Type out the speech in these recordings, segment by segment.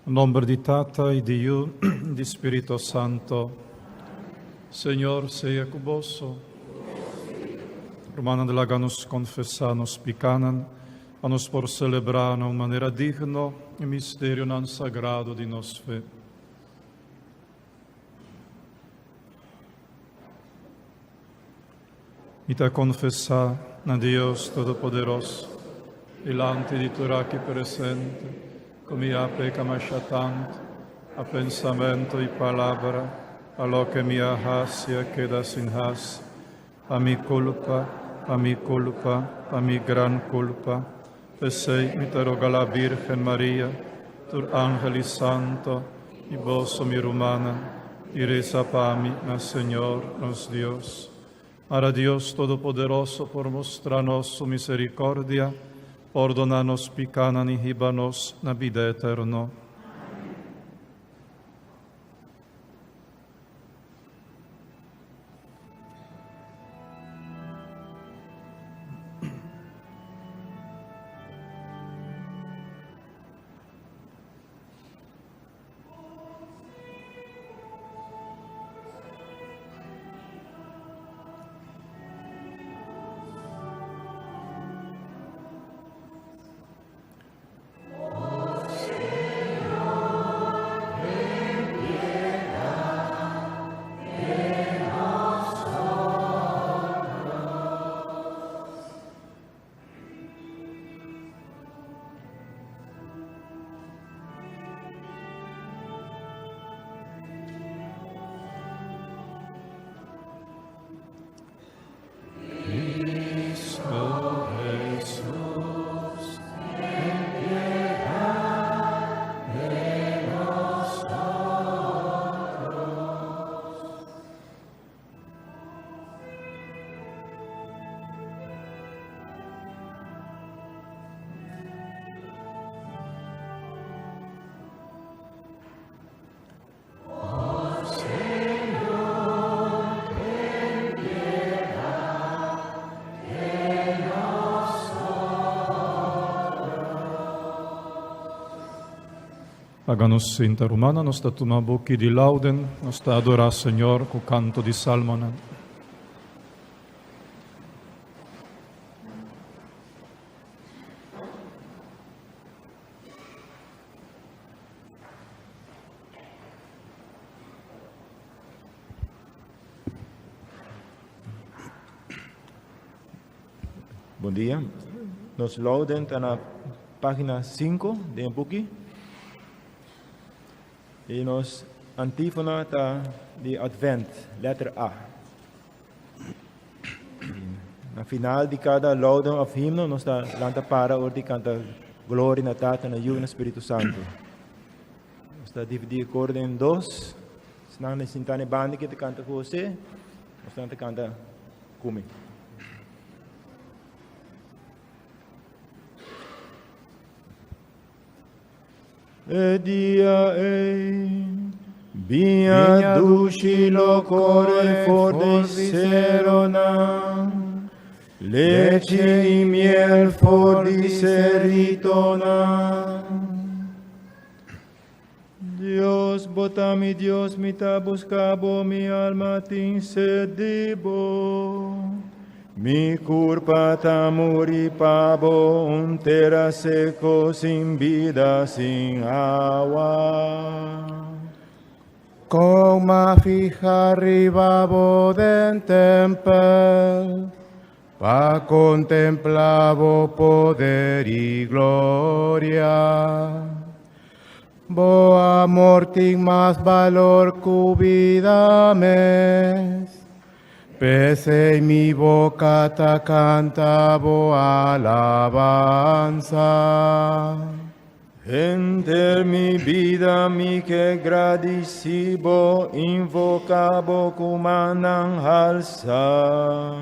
Nomber di Tata y di Yu y di Spirito Santo. Señor sea cu boso. Rumannan, laga nos confesa nos picanan, pa nos por celebra na un manera digno e misterionan sagrado di nos fe. Mi ta konfesá na Dios Todopoderoso, dilanti di tur aki presente, ku mi a peka masha tantu, a pensamentu i palabra, pa loke mi a hasi a keda sin hasi, pa mi kulpa, pa mi kulpa, pa mi gran kulpa. P'esei mi ta roga la Bírgen Maria, tur ángel i santo, i boso, mi rumannan, i resa pa mi na Señor nos Dios. Mara Dios Todopoderoso por mustra nos su misericordia, pordona nos picanan i hiba nos na bida eterno. Cristo Jesús, ten piedad de nosotros. Laga nos sinta rumana, nos ta tuma buki di lauden, nos ta adorá Señor ku kanto di salmonan. Bon dia. Nos lauden ta na página 5 den e buki. I nos antífona ta di Advent, letter A. Na final di kada lauden of himno nos ta lanta para ora di kanta Gloria na Tata, na Yu i na Spiritu Santu. Nos ta dividí e kor den dos. Esnan na sinta na e banda ki ta kanta ku José, esnan ta kanta ku mi. E dia ei, biña dushi lo kore for di seronan, leche i miel for di seritonan. Dios, bo ta mi Dios, mi ta buska bo, mi alma tin sed di bo. Mi kurpa ta muri pa bo, un tera seko sin bida, sin awa. Kon m'a fiha riba bo den tempel, pa kontemplá bo poder i gloria. Bo amor tin mas balor ku bida mes. P'esei mi boka ta kanta bo alabansa. Henter mi bida mi ke gradisí bo, invoká bo ku mannan halsá.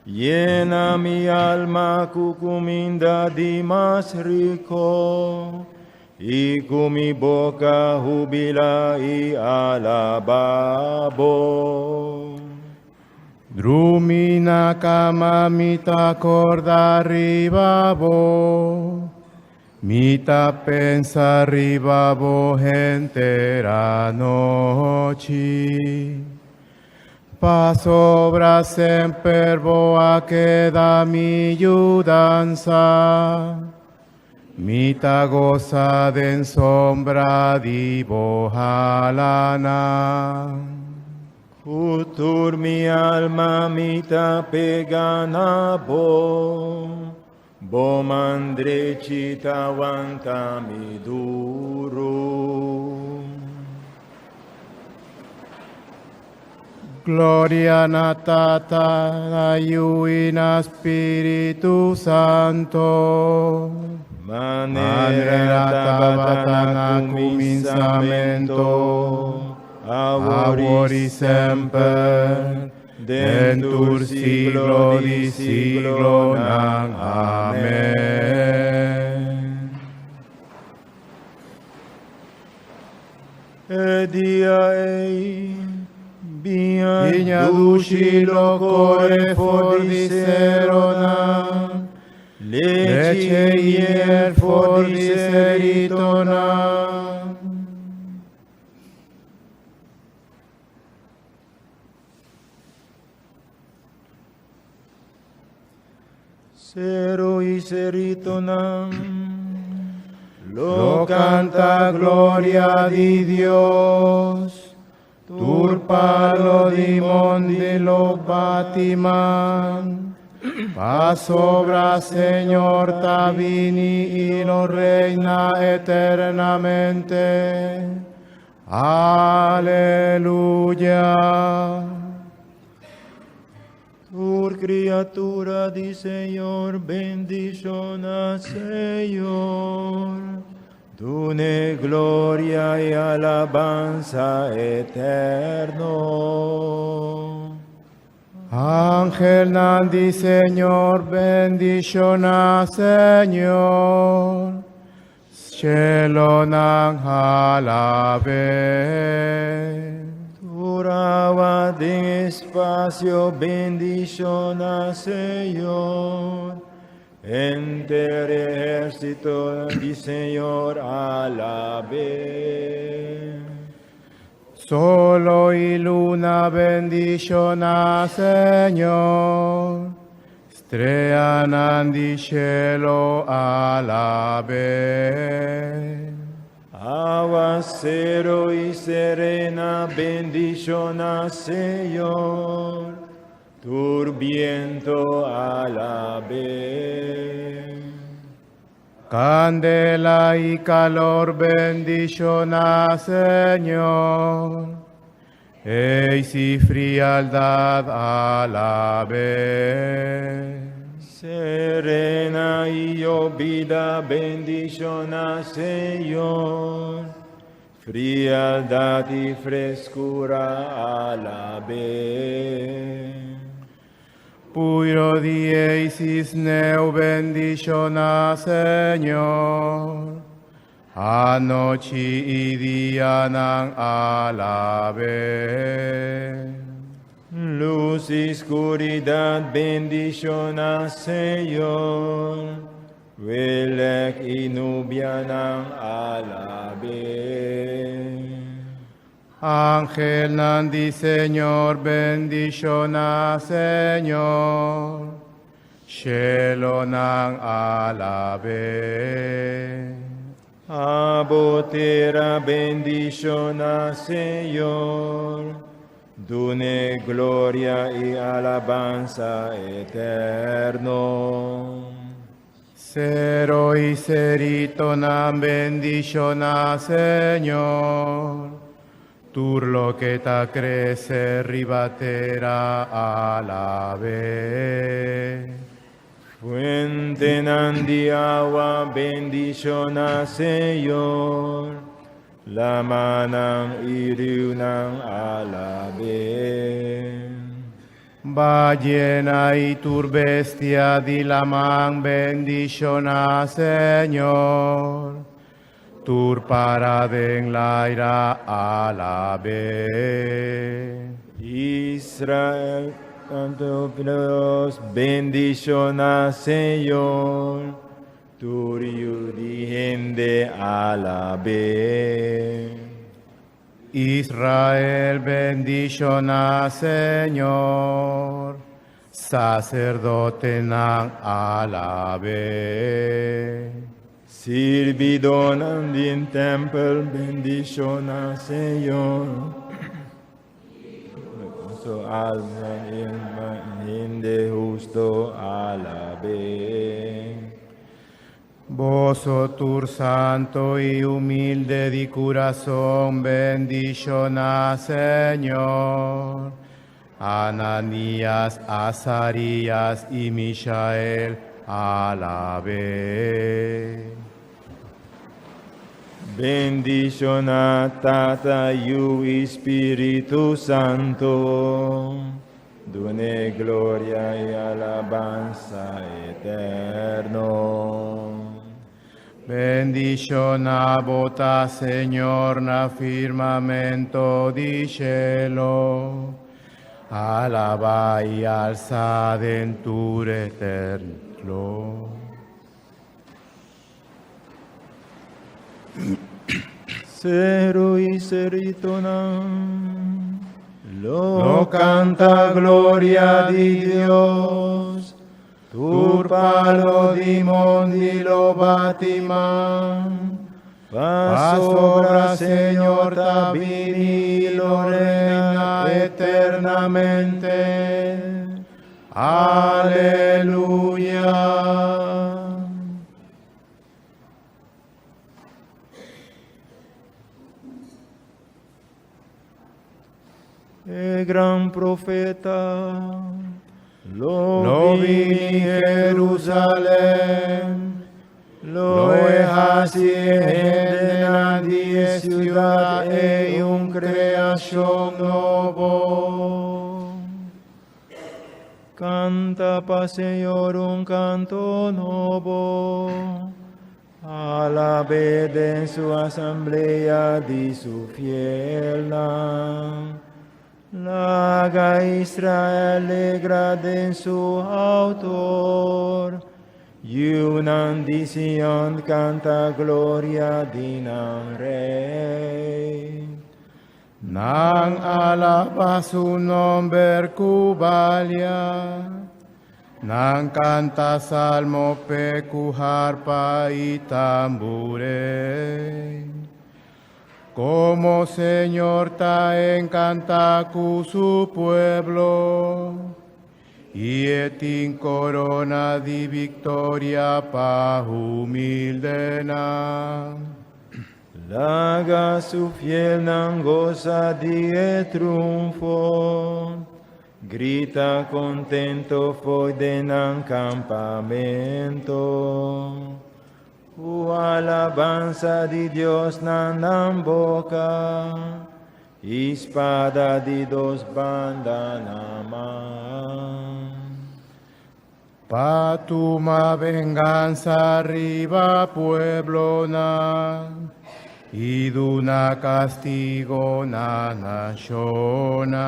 Yena mi alma ku kuminda di mas riko, I ku mi boka hubilá i alabá bo. Drumi na kama mi ta kòrda riba bo. Mi ta pensa riba bo henter anochi. Pasobra semper bo a keda mi yudansa. Mi ta gosa den sombra di bo halanan. Ku tur mi alma mi ta pega na bo, bo man drechi ta wanta mi duru. Gloria na Tata, na Yu i na Spiritu Santo. Manera tabata na kuminsamentu, awor i semper, den tur siglo di siglonan. Amèn. E dia ei, biña Biña dushi lo kore for di seronan, leche leche i i miel miel for for di di seritonan. seritonan. Sero i seritonan Lo kanta gloria di Dios, tur palo di mondi lo bati man. Pasobra Señor ta bini i lo reina eternamente. Aleluya. Tur kriatura di Señor, bendishoná Señor. Dun'é gloria i alabansa eterno. Angelnan di Señor, bendishoná Señor. Shelonan alab'é. Tur awa den espasio, bendishoná Señor. Henter ehérsito di Señor, alab'é. Solo i luna, bendishoná Señor. Streanan di shelu, alab'é. Áwaseru i serena, bendishoná Señor. Tur bientu, alab'é. Kandela i kalor, bendishoná Señor. Eis i frialdat, alab'é. Serena i yobida, bendishoná Señor. Frialdat i freskura, alab'é. Puiru di eis i sneu, bendishoná Señor. Anochi i dianan, alab'é. Lus i skuridat, bendishoná Señor. Welek i nubianan, alab'é. Angelnan di Señor, bendishoná Señor. Shelonan, alab'é. Abo tera, bendishoná Señor. Dun'é gloria i alabansa eterno. Sero i seritonan, bendishoná Señor. Tur loke ta krese riba tera, alab'é. Fuentenan di awa, bendishoná Señor. Lamannan i riunan, alab'é. Bayena i tur bestia di laman, bendishoná Señor. Tur para den laira, alab'é. Israel, tantu Dios, bendishoná Señor. Tur yu di hende alab'é. Israel bendishoná Señor, saserdotenan alab'é. Sirbidónan di tèmpel bendishoná Señor. Su alma hende husto alab'é. Boso tur santo i humilde di kurason bendishoná Señor. Ananías, Azarías i Mishael alab'é. Bendishoná Tata, Yu i Spiritu Santu. Dun'é gloria i alabansa eterno. Bendishoná bo ta, Señor, na firmamento di shelu. Alabá i alsá den tur eterno. Seru i seritonan lo kanta gloria di Dios. Tur palo di mondi lo bati man. Pasobra Señor ta bini lo reina eternamente. Aleluya. E gran profeta lo Lo bini bini Jerusalén, lo e hasi e hendenan di e siudat ei un kreashon nobo. Kanta pa Señor un kanto nobo, alab'é den su asamblea di su fielnan. Laga Israel alegrá den su Outor, yunan di Sion kanta gloria di nan Rei. Nan alabá su nomber ku balia, nan kanta salmo p'e ku harpa i tamburin. Komo Señor ta enkantá ku su pueblo, i e tin korona di viktoria pa humildenan. Laga su fielnan gosa di e triunfo, grita contento fo'i den nan campamento. Cu alabansa di Dios na nan boca, y spada di dos banda na man. Pa tuma vengansa riba pueblonan i duna kastigo na nashonnan.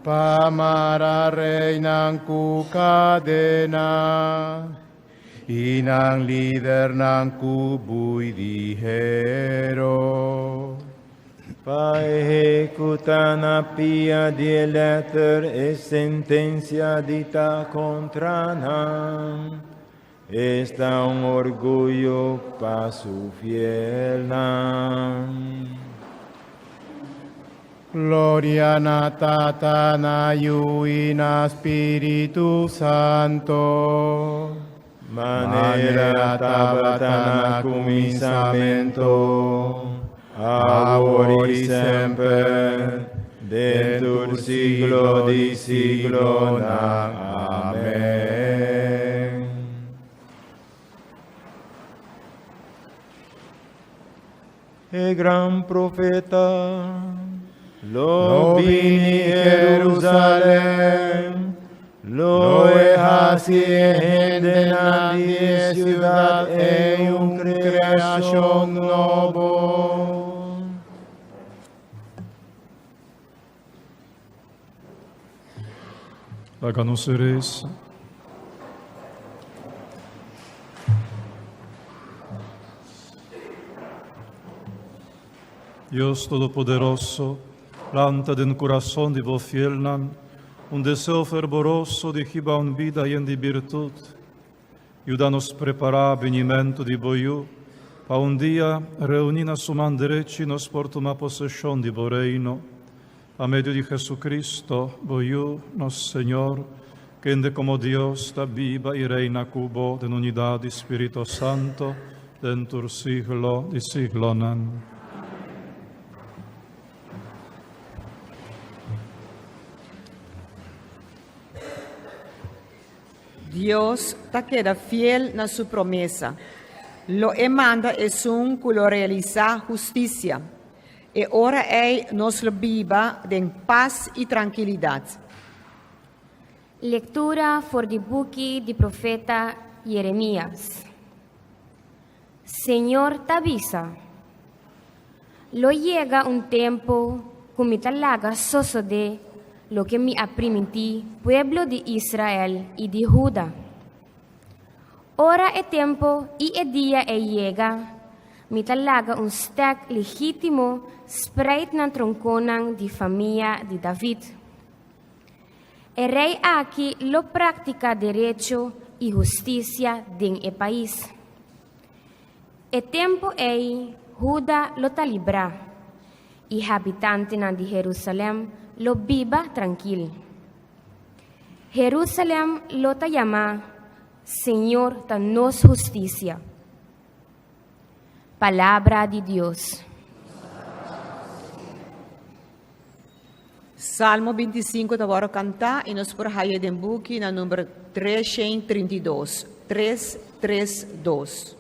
Pa mara reinan ku kadena i nan lidernan ku bui di heru. Pa ehekutá na pia di e lèter e sentensia diktá kontra nan. Esta un orguyo pa su fielnan. Gloria na Tata, na Yu i na Spiritu Santu. Manera tabata na kuminsamentu, awor i semper, den tur siglo di siglonan. Amèn. E gran profeta lo Lo bini bini Jerusalén, lo e hasi e hendenan di e siudat ei un kreashon nobo. Laga nos resa. Dios Todopoderoso, lanta den kurason di bo fielnan un deseo fervoroso di hiba un bida yen di birtut. Yuda nos prepará binimentu di bo Yu, pa un dia reuní na su man drechi nos por tuma poseshon di bo Reino. Pa medio di Jesucristo, bo Yu, nos Señor, kende komo Dios ta biba i reina ku bo den unidat di Spirito Santo, den tur siglo di siglonan. Dios ta keda fiel na su promesa. Lo e manda esun ku lo realisá hustisia. E ora ei nos lo biba den pas i trankilidat. Lektura for di buki di profeta Yeremías. Señor ta bisa, Lo yega un tempu ku mi ta laga sosodé loke mi a primintí pueblo di Israel i di Huda. Ora e tempu i e dia ei yega, mi ta laga un stèk legítimo spreit nan tronkonnan di famia di David. E rei aki lo praktiká derecho i hustisia den e pais. E tempu ei Huda lo ta librá, i habitantenan di Herusalèm lo biba trankil. Herusalèm lo ta yamá, Señor ta nos hustisia. Palabra di Dios. Salmo 25 ta wòrdu kantá i nos por haña den buki na number 332, tres, tres, dos.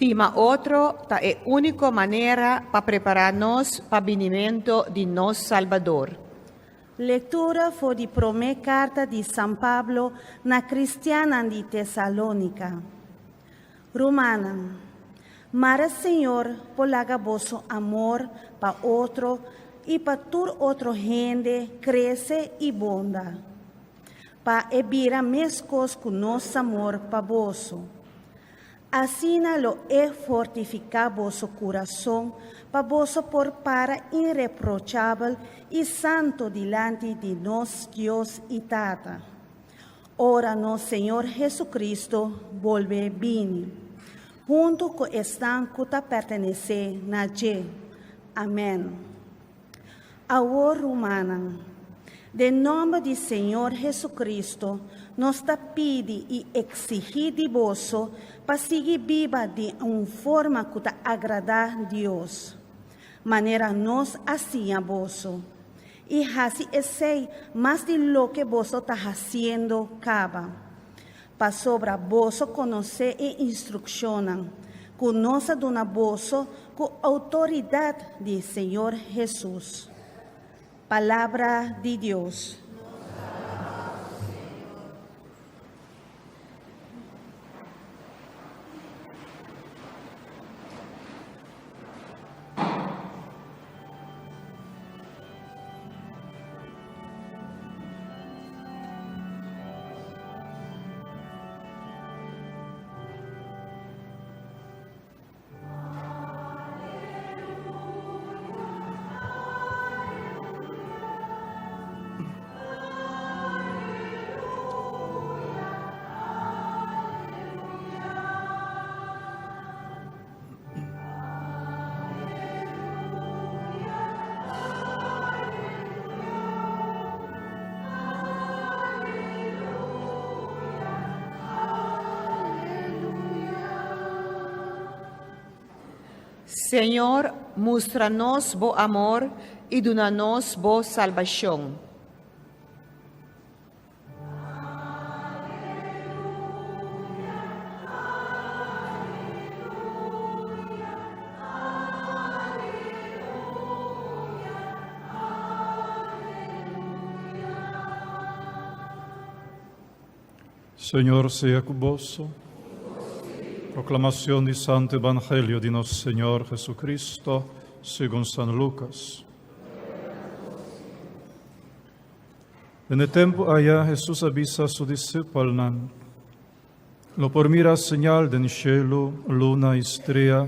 Stima otro ta e úniko manera pa prepará nos pa binimento di nos Salbador. Lektura for di promé karta di San Pablo na kristiannan di Tesalónika. Rumannan. Mara Señor por laga boso amor pa otro i pa tur otro hende krese i bonda, pa e bira meskos ku nos amor pa boso. Asina lo e fortifiká boso kurason pa boso por para inreprochabel i santu dilanti di nos Dios i Tata, ora nos Señor Jesucristo bolbe bini, huntu ku esnan ku ta pertenesé na dje. Amèn. Awor, rumannan, den nòmber di Señor Jesucristo, nos ta pidi i eksigí di boso pa sigui biba di un forma ku ta agradá Dios, manera nos a siña boso, i hasi esei mas di loke boso ta hasiendo kaba, pasobra boso konosé e instrukshonnan ku nos a duna boso ku outoridat di Señor Hesus. Palabra di Dios. Señor, mustra nos bo amor i duna nos bo salbashon. Señor sea cu boso. Proclamación di Santo Evangelio di nos Señor Jesucristo, según San Lucas. Den e tempu aya Hesus a bisa su disipelnan, Lo por mira señal den shelu, luna i strea,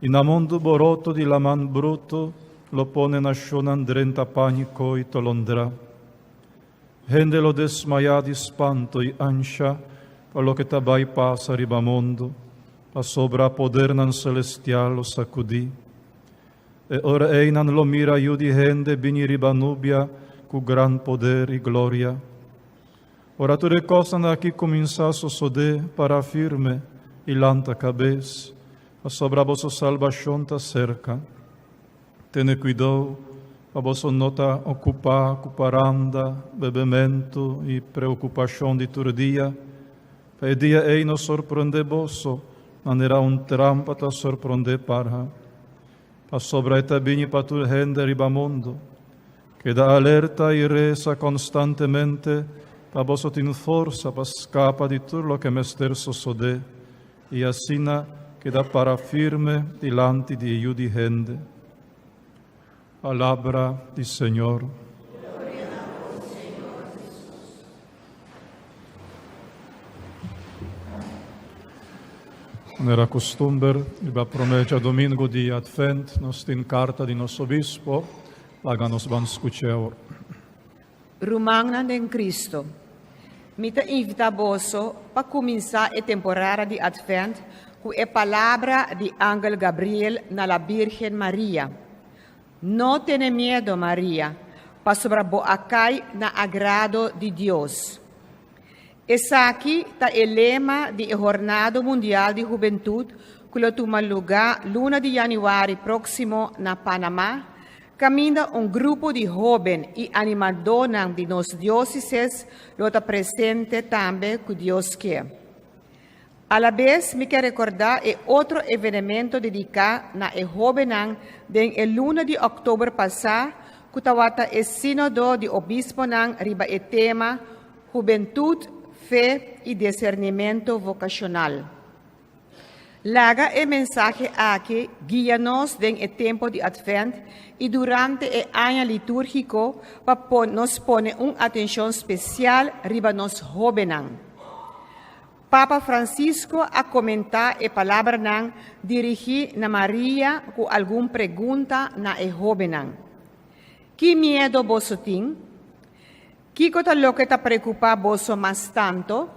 i na mundu boroto di laman brutu lo pone nashonnan drenta pániko i tolondrá. Hende lo desmayá di spanto i ansha pa loke ta bai pasa riba mundu, pasobra podernan selestial lo sakudí. E ora ei nan lo mira Yu di hende bini riba nubia ku gran poder i gloria. Ora tur e kosnan aki kuminsá sosodé, para firme i lanta kabes, pasobra boso salbashon ta serka. Tene kuidou pa boso no ta okupá ku paranda, bebementu i preokupashon di tur dia, Pa e dia ei no sorprendé boso, manera un trampa ta sorprendé parha. Pasobra e ta bini pa tur hende riba mundu. Keda alerta i resa konstantemente pa boso tin forsa pa skapa di tur loke mester sosodé, i asina keda para firme dilanti di e Yu di hende. Palabra di Señor. Manera costumber, riba prome djadomingo di Advent, nos tin carta di nos obispo. Laga nos ban scuch'e awor. Rumannan den Cristo, mi ta invita boso pa cuminsa e temporada di Advent cu e palabra di Angel Gabriel na la Birgen Maria, No tene miedo, Maria, pasobra bo a cay na agrado di Dios. Esaki ta e lema di e Hornado Mundial di Hubentud ku lo tuma lugá luna di yanüari próksimo na Panamá, kaminda un grupo di hóben i animadónan di nos diósises lo ta presente tambe ku Dios ke. Alabes mi ke rekordá e otro evenemento dediká na e hóbennan den e luna di òktober pasá ku tawata e Sínodo di Obisponan riba e tema Hubentut, Fe i Disernimento Vokashonal. Laga e mensahe aki guia nos den e tempo di Advent i durante e aña litúrgiko pa nos pone un atenshon spesial riba nos hóbennan. Papa Francisco a komentá e palabranan dirigí na Maria ku algun pregunta na e hóbennan. Ki miedo boso tin? Kiko ta loke ta preokupá boso mas tantu?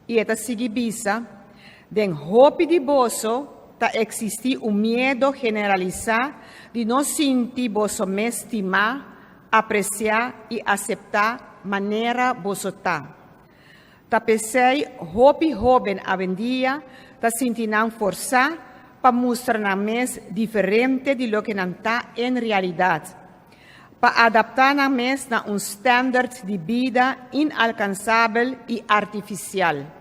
I e ta sigui bisa, Den hopi di boso ta eksistí un miedo generalisá di no sinti boso mes stimá, apresiá i aseptá manera boso ta. Ta p'esei hopi hóben awendia ta sinti nan forsá pa mustra nan mes diferente di loke nan ta en realidat, pa adaptá nan mes na un standard di bida inalkansabel i artifisial.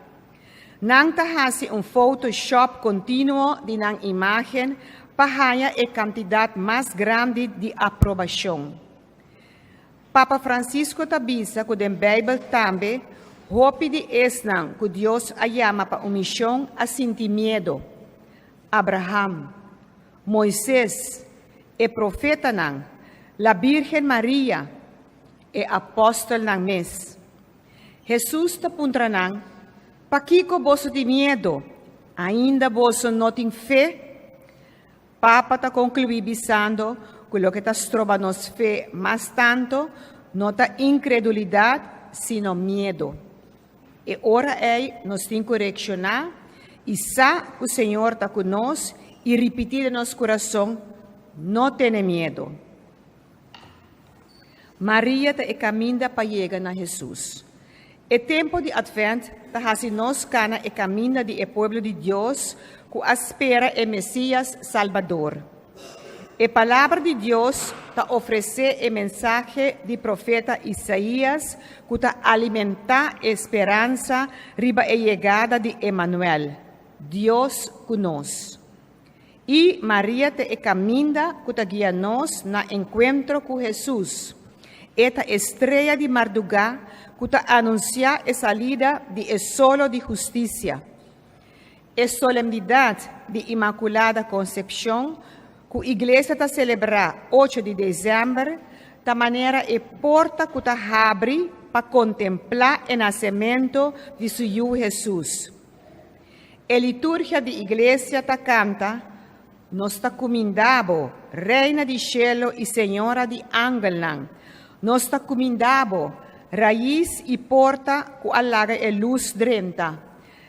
Nan ta hasi un photoshop kontinuo di nan imágen pa haña e kantidat mas grandi di aprobashon. Papa Francisco ta bisa ku den Beibel tambe hopi di esnan ku Dios a yama pa un mishon a sinti miedu, Abraham, Moises, e profetanan, la Bírgen Maria, e apòstelnan mes. Hesus ta puntra nan, Pakiko boso tin miedu? Ainda boso no tin fe? Papa ta konkluí bisando ku loke ta stroba nos fe mas tantu no ta inkredulidat sino miedu. E ora ei nos tin ku reakshoná i sa ku Señor ta ku nos i ripití den nos kurason, No tene miedu. Maria ta e kaminda pa yega na Hesus. E tempu di Atvènt ta hasi nos kana e kaminda di e pueblo di Dios ku a spera e Mesias Salbador. E Palabra di Dios ta ofresé e mensahe di profeta Isaías ku ta alimentá e speransa riba e yegada di Emanuel, Dios ku nos. I Maria ta e kaminda ku ta guia nos na enkuentro ku Hesus. E ta e strea di mardugá ku ta anunsiá e salida di e solo di hustisia. E solemnidat di Imakulada Konsepshon ku Iglesia ta selebrá ocho di desèmber ta manera e porta ku ta habri pa kontemplá e nasementu di su Yu Hesus. E liturgia di iglesia ta kanta, Nos ta kuminda bo, Reina di shelu i Señora di angelnan. Nos ta kuminda bo, Rais i porta ku a laga e lus drenta.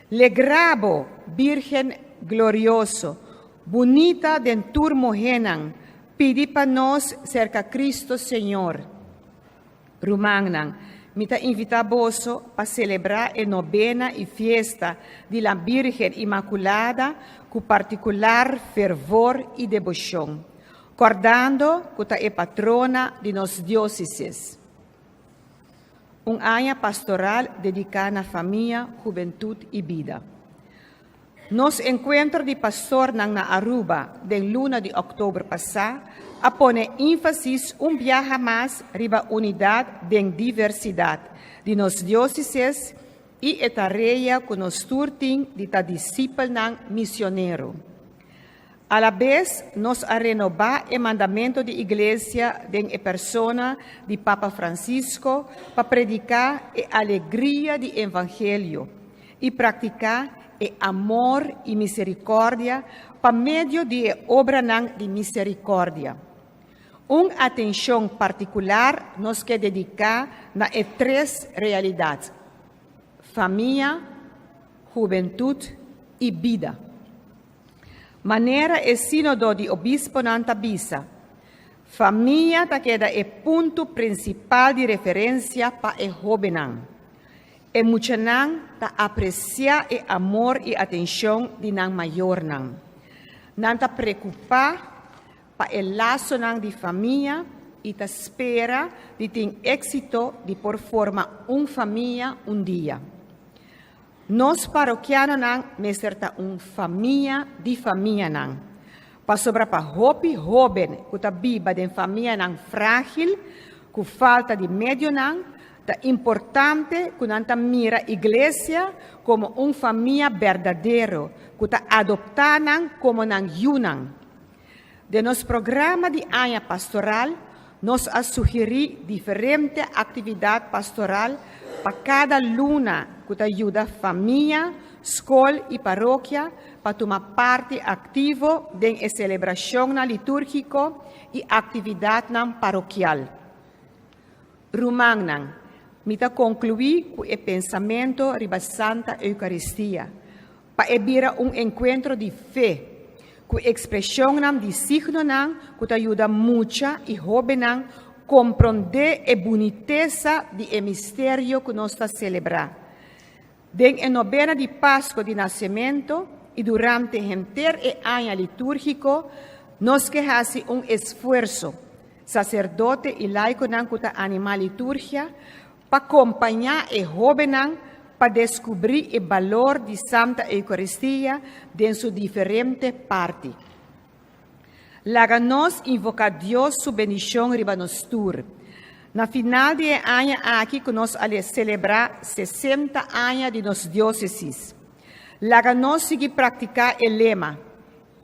Legra bo, Bírgen glorioso, bunita den tur muhénan, pidi pa nos serka Cristo Señor. Rumannan, mi ta invitá boso pa selebrá e nobena i fiesta di la Bírgen Inmakulada ku partikular fervor i deboshon, kòrdando ku ta e patrona di nos diósesis. Un aña pastoral dediká na famia, hubentut i bida. Nos enkuentro di pastornan na Aruba den luna di òktober pasá a pone ínfasis un biaha mas riba unidat den diversidat di nos diósesis i e tarea ku nos tur tin di ta disipelnan misionero. Alabes nos a renobá e mandamentu di Iglesia den e persona di Papa Francisco pa prediká e alegria di Evangelio i praktiká e amor i miserikòrdia pa medio di e obranan di miserikòrdia. Un atenshon partikular nos ke dediká na e tres realidat, famia, hubentut i bida. Manera e Sínodo di Obisponan ta bisa, famia ta keda e punto prinsipal di referensia pa e hóbennan. E muchanan ta apresiá e amor i atenshon di nan mayornan. Nan ta preokupá pa e lasonan di famia i ta spera di tin éksito di por forma un famia un dia. Nos parokianonan mester ta un famia di famianan, pasobra pa hopi hóben ku ta biba den famianan frágil, ku falta di medionan, ta importante ku nan ta mira iglesia komo un famia berdadero. ku ta adoptá nan komo nan yunan. Den nos programa di aña pastoral nos a sugerí diferente aktividat pastoral pa kada luna ku ta yuda famia, skol i parokia pa tuma parti aktivo den e selebrashonnan litúrgiko i aktividatnan parokial. Rumannan, mi ta konkluí ku e pensamentu riba Santa Eukaristia, pa e bira un enkuentro di fe, ku ekspreshonnan di signonan ku ta yuda mucha i hóbennan komprondé e bunitesa di e misterio ku nos ta selebrá. Den e nobena di Pasko di Nasementu i durante henter e aña litúrgiko, nos ke hasi un esfuerso, saserdote i laikonan ku ta animá liturgia, pa kompañá e hóbennan pa deskubrí e balor di Santa Eukaristia den su diferente parti. Laga nos invoká Dios su bendishon riba nos tur. Na final di e aña aki ku nos a selebrá 60 aña di nos diósesis, laga nos sigui praktiká e lema,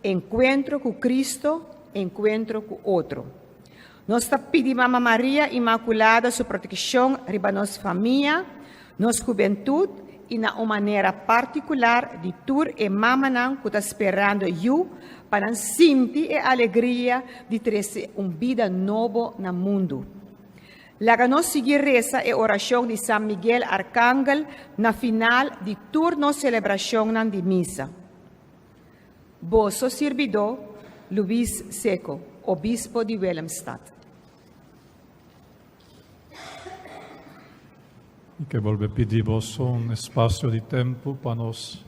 Enkuentro ku Kristo, enkuentro ku otro. Nos ta pidi Mama Maria Inmakulada su protekshon riba nos famia, nos hubentut i na un manera partikular di tur e mamanan ku ta sperando yu pa nan sinti e alegria di trese un bida nobo na mundu. Laga nos sigui resa e orashon di San Miguel Arkangel na final di tur nos selebrashonnan di misa. Boso sirbidó, Luis Secco, obispo di Willemstad. Mi ke bolbe pidi boso un espasio di tempu pa nos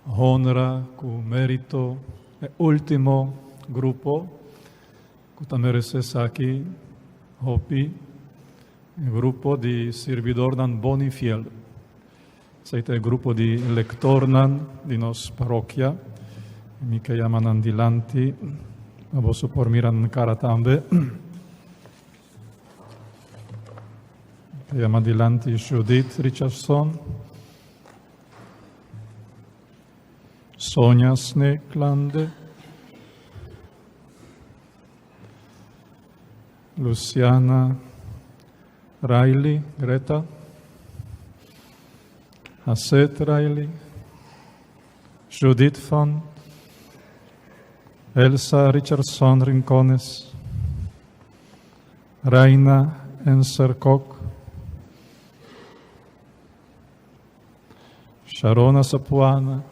honra ku merito e ultimo grupo ku ta merese esaki hopi, e grupo di sirbidornan bon i fiel. Esei ta e grupo di lektornan di nos parokia. Mi ke yama nan dilanti pa boso por mira nan kara tambe. Ta yama dilanti Judith Richardson, Sonia Sneeklande, Luciana Riley, Greta, Haset Riley, Judith Van, Elsa Richardson Rincones, Reina Enser Kok, Sharona Sapuana,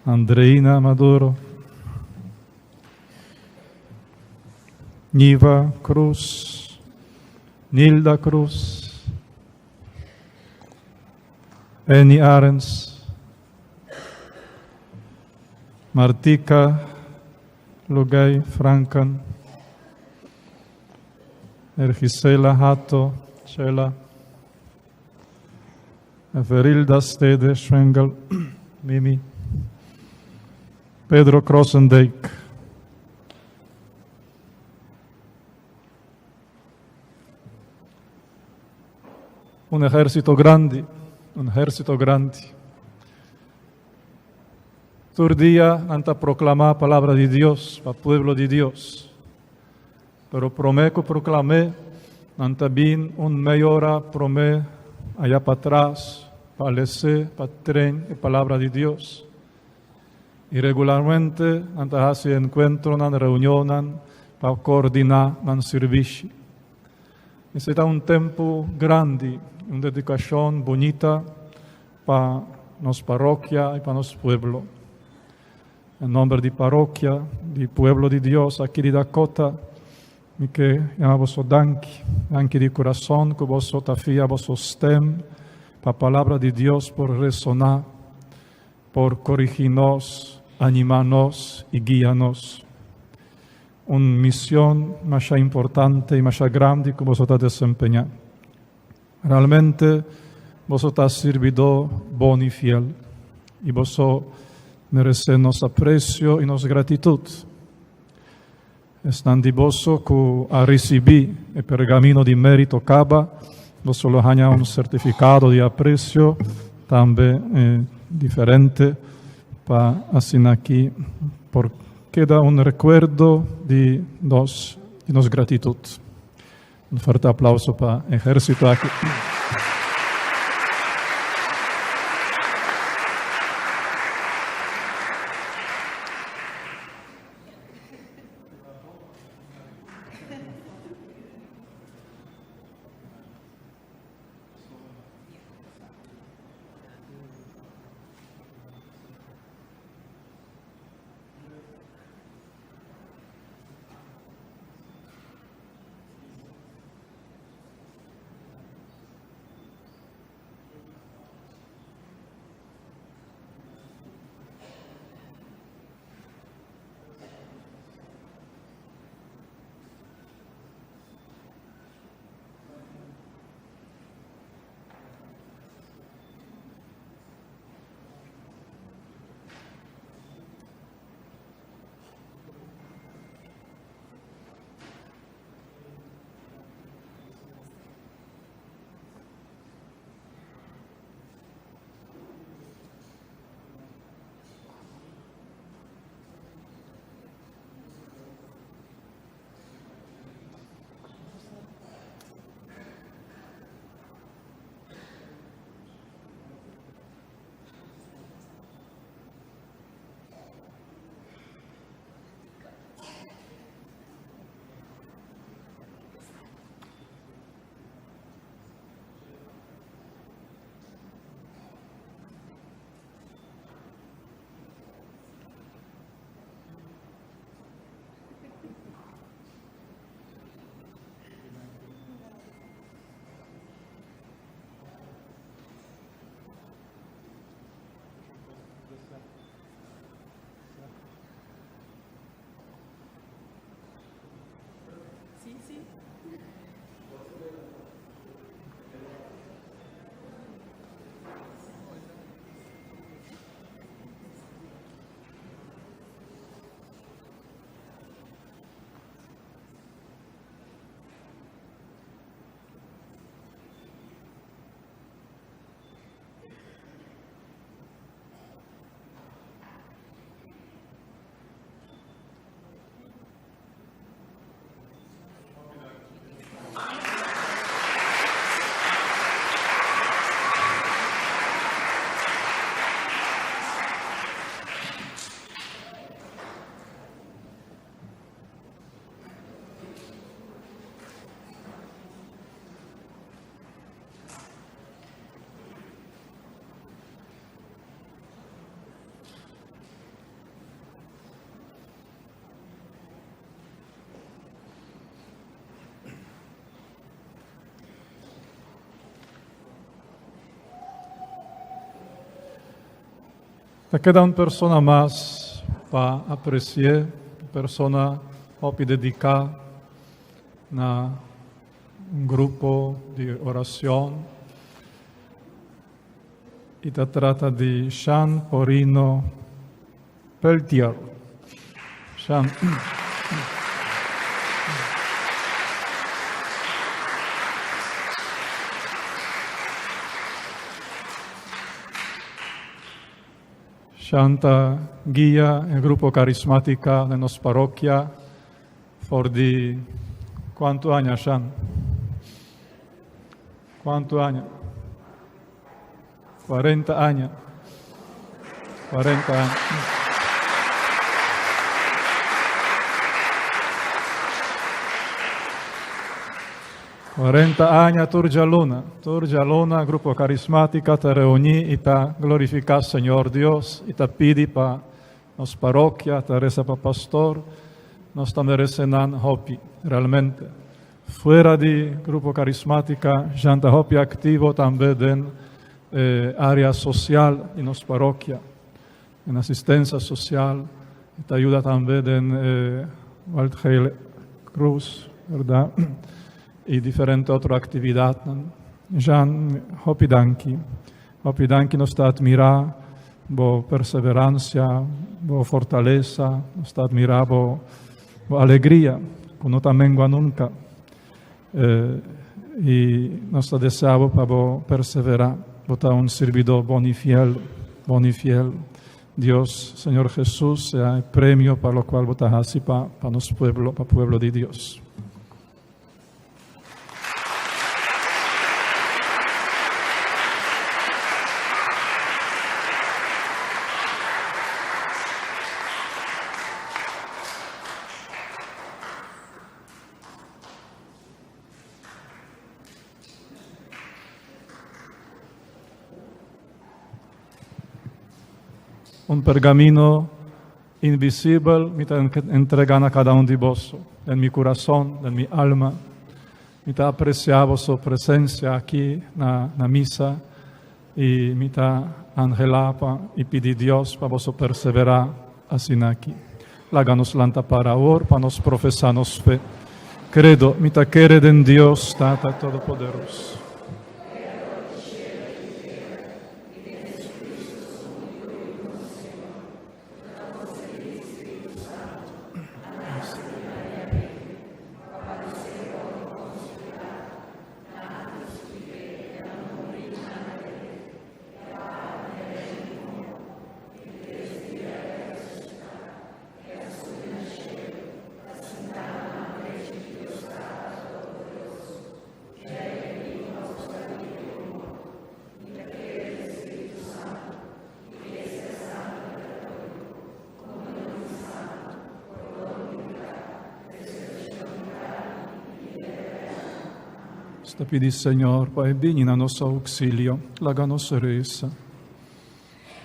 Andreina Maduro, Niva Cruz, Nilda Cruz, Annie Arens, Martika Lugay Franken, Ergisela Hato, Chela, Verilda Stede Schwengel, Mimi, Pedro Krosendijk. Un ejército grandi, un ejército grandi. Tur dia nan ta proclama palabra di Dios pa pueblo di Dios. Pero promé ku proklam'é, nan ta bin un mei ora promé ayá patras pa les'é, pa tren e Palabra di Dios. I regularmente nan ta hasi enkuentronan, reunionnan pa koordiná nan sirbishi. Esei ta un tempu grandi, un dedikashon bunita pa nos parokia i pa nos pueblo. En nomber di parokia, di pueblo di Dios aki di Dakota, mi ke yama boso danki, danki di kurason ku boso ta fia boso stem pa palabra di Dios por resoná, por korigí nos, animá nos i guia nos. Un mision masha importante i masha grandi ku boso ta desempeñá. Realmente boso ta sirbidó bon i fiel, i boso meresé nos apresio i nos gratitut. Esnan di boso ku a risibí e pergamino di mérito kaba, boso lo haña un sertifikado di apresio. tambe diferente pa asina aki por keda un rekuerdo di nos di nos gratitut. Un fuerte aplauso pa ehérsito aki. Ta keda un persona mas pa aprecié, un persona hopi dedicá na un grupo di oracion y ta trata di Shan Porino Peltier. Shan. Shan ta guia e grupo carismática den nos parokia for di cuanto aña, Shan? Cuanto aña? 40 aña. 40 aña. 40 aña tur djaluna. Tur djaluna Grupo Carismática ta reuní i ta glorifiká Señor Dios i ta pidi pa nos parokia, ta resa pa pastor. Nos ta merese nan hopi, realmente. Fuera di Grupo Carismática, Jean ta hopi activo tambe den e area social di nos parokia, den asistencia social, e ta yuda tambe den e Waldgele Cruz, berdad, y diferente otro actividadnan. Jean, hopi danki. Hopi danki, nos ta admira bo perseverancia, bo fortaleza, nos ta admira bo Bo alegria ku no ta mengua nunka. I nos ta desea bo pa bo perseverá. Bo ta un sirbidó bon i fiel, bon i fiel. Dios, Señor Jesus, sea e premio pa locual bo ta haci pa pa nos pueblo, pa pueblo di Dios. Un pergamino invisibel mi ta entrega na cada un di boso, den mi curason, den mi alma. Mi ta aprecia boso presencia aki na, na misa y mi ta anhela pa y pidi Dios pa boso persevera asina aki. Laga nos lanta para awor pa nos profesa nos fe. Credo, mi ta kere den Dios, Tata Todopoderoso. Nos ta pidi Señor pa e bini na nos auxilio. Laga nos reza.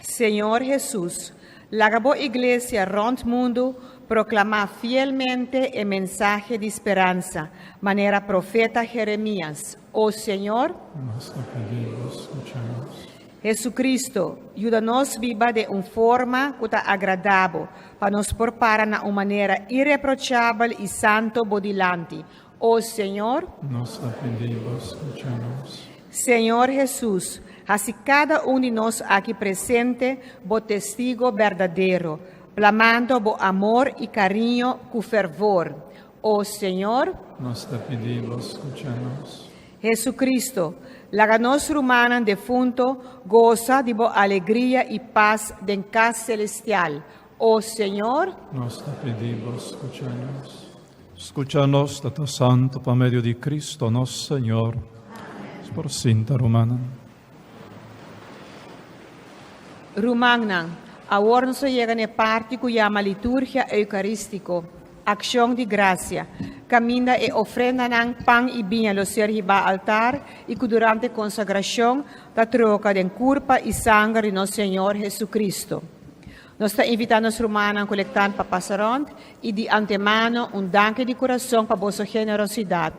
Señor Jesus, laga bo iglesia rond mundu proclama fielmente e mensahe di speransa, manera profeta Jeremias. O Señor, Nos ta pidi bo, scucha nos. Jesucristo, yuda nos biba den un forma cu ta agrada bo, pa nos por para na un manera ireprochabel y santo bo dilanti. O Señor, Nos ta pidi bo, scucha nos. Señor Jesus, haci cada un di nos aki presente bo testigo berdadero, plamando bo amor y cariño cu fervor. O Señor, Nos ta pidi bo, scucha nos. Jesucristo, laga nos rumannan defunto goza di bo alegria y paz den cas celestial. O Señor, Nos ta pidi bo, scucha nos. Scucha nos, Tata Santo, pa medio di Cristo nos Señor. Por sinta, rumannan. Rumannan, awor nos a yega na e parti ku yama Liturgia Eukarístiko, Akshon di Grasia, kaminda e ofrendanan, pan i biña lo ser hibá altar i ku durante konsagrashon ta troka den kurpa i sanger di nos Señor Jesucristo. Nos ta invitá nos rumannan kolektant pa pasa rònt i di antemano un danki di kurason pa boso generosidat.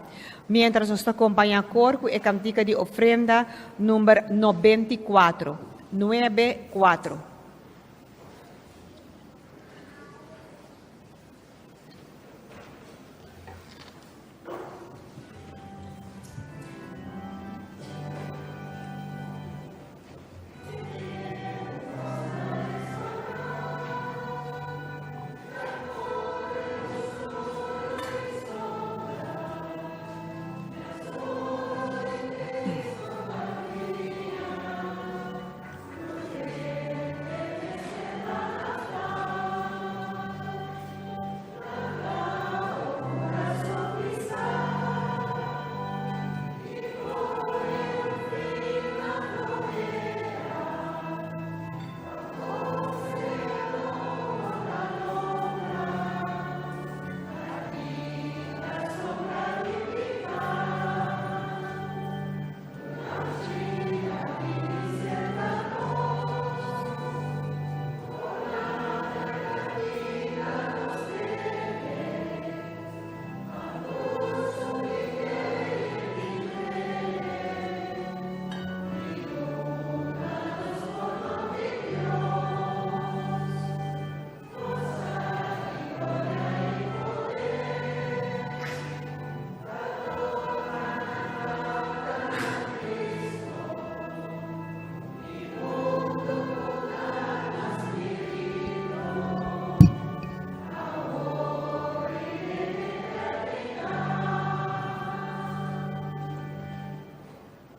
Miéntras nos ta kompañá kor ku e kantika di ofrenda number 94, nuebe kuatro.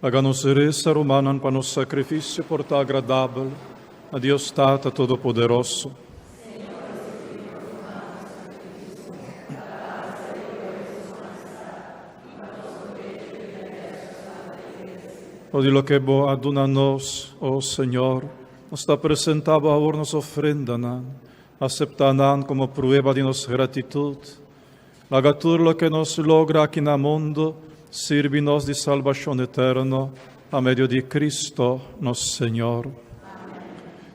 Laga nos resa, rumannan, pa nos sakrifisio por ta agradabel na Dios Tata Todopoderoso. O di loke bo a duna nos, o Señor, nos ta presentá bo awor nos ofrendanan. Aseptá nan komo prueba di nos gratitut. Laga tur loke nos logra aki na mundu sirbi nos di salbashon eterno pa medio di Cristo nos Señor.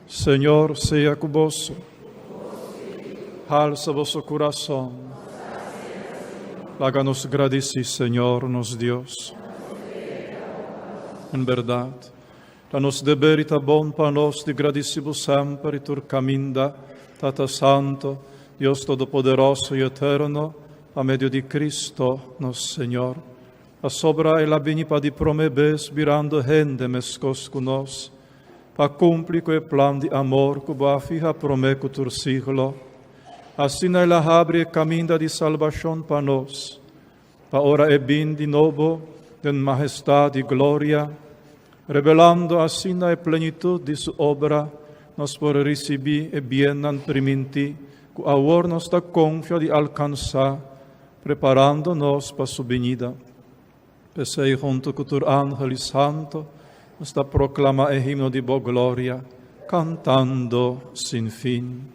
Señor sea ku boso. Halsa boso kurason. Laga nos gradisí Señor nos Dios. En bèrdat, ta nos deber i ta bon pa nos di gradisí bo semper i tur kaminda, Tata Santo, Dios Todopoderoso i Eterno, pa medio di Cristo nos Señor. Pasobra El a bini pa di promé bes birando hende meskos ku nos, pa kumpli ku e plan di amor ku bo a fiha promé ku tur siglo. Asina El a habri e kaminda di salbashon pa nos, pa ora E bin di nobo den mahestat i gloria, revelando asina e plenitut di Su obra, nos por risibí e biennan primintí ku awor nos ta konfia di alkansá, preparando nos pa Su binida. P'esei huntu ku tur angel i santu nos ta proklamá e himno di Bo gloria, kantando sin fin.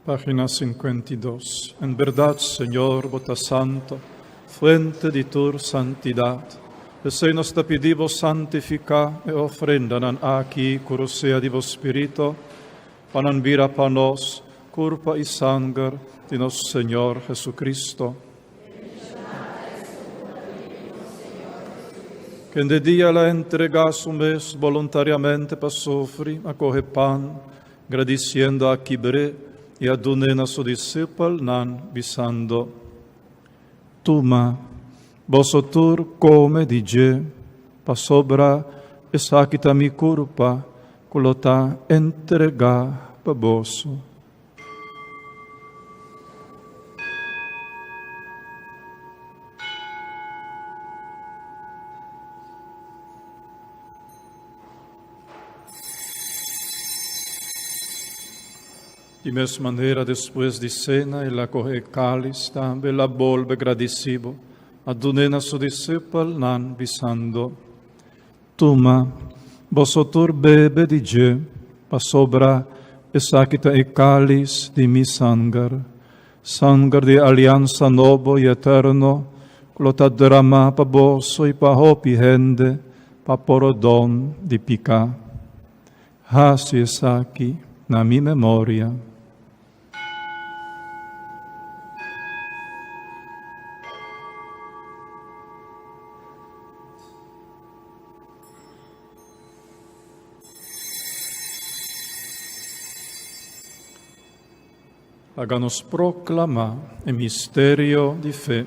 Página 52. En berdad, Señor, bo ta santo, fuente di tur santidad. P'esei nos ta pidi bo santifiká e ofrendanan aki ku rosea di bo Spirito, pa nan bira pa nos kurpa i sanger di nos Señor Jesucristo. Kende dia el a entregá su mes boluntariamente pa sufri, a kohe pan, gradisiendo a kibr'é i a dun'é na su disipelnan, bisando, Tuma, boso tur kome di dje, pasobra esaki ta mi kurpa ku lo ta entregá pa boso. Di mes manera, despues di sena, el a kohe e kális tambe, el a bolbe gradisí bo, a dun'é na su disipelnan, bisando, Tuma, boso tur bebe di dje, pasobra esaki ta e kális di mi sanger, sanger di e aliansa nobo i eterno ku lo ta dramá pa boso i pa hopi hende pa porodon di piká. Hasi esaki na mi memoria. Laga nos proclama e misterio di fe.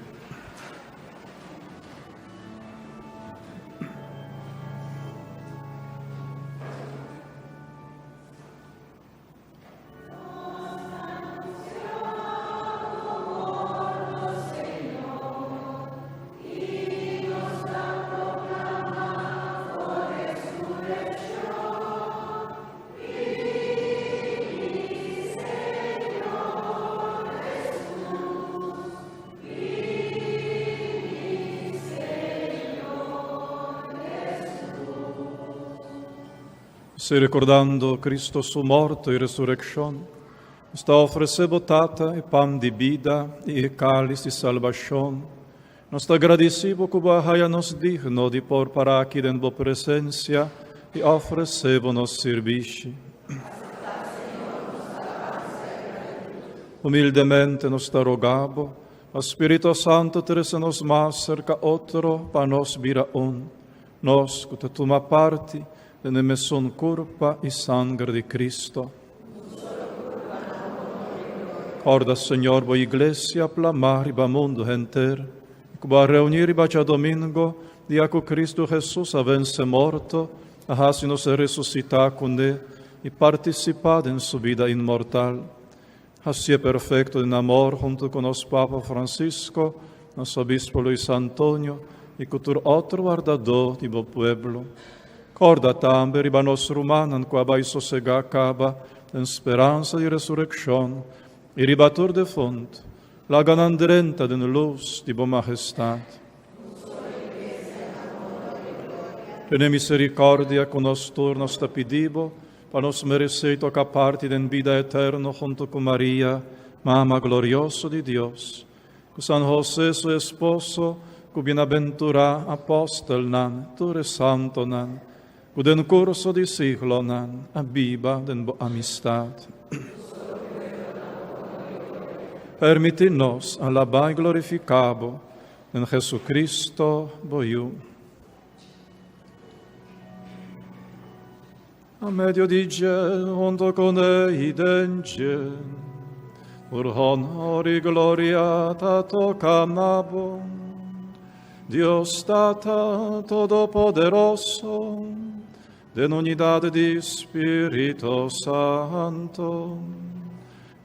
Si recordando Cristo su morto y resurreccion, nos ta ofrece bo Tata e pan di bida y e cáliz di salbacion, nos ta gradici bo cu bo a haya nos digno di por para aki den bo presencia y ofrece bo nos sirbishi. Humildemente nos ta roga bo, pa Spirito Santo trece nos mas cerca otro pa nos bira un, nos cu ta tuma parti den e mesun curpa y sanger di Cristo. Corda, Señor, bo Iglesia plamá riba mundu henter, y cu bo a reuní riba djadomingo, dia cu Cristo Jesus a vence morto, a haci nos resucitá cuné y participá den su bida inmortal. Hacié perfecto den amor hunto cu nos Papa Francisco, nos Obispo Luis Antonio y cu tur otro wardadó di bo pueblo. Corda tambe riba nos rumannan cu a bai sosegá caba den speransa di resureccion y riba tur defunto, laga nan drenta den luz di bo Majestad. Tene misericordia cu nos tur, nos ta pidi bo, pa nos merecé toca parti den bida eterno hunto cu Maria, Mama glorioso di Dios, cu San José su esposo, cu bienaventurá apostelnan, tur e santonan, cu den curso di siglonan a biba den bo amistad. Permiti nos alabá y glorificá bo den Jesucristo, bo Yu. A medio di dje, hunto con e i den dje, tur honor i gloria ta toca na bo, Dios Tata Todopoderoso, den unidad di Spirito Santo,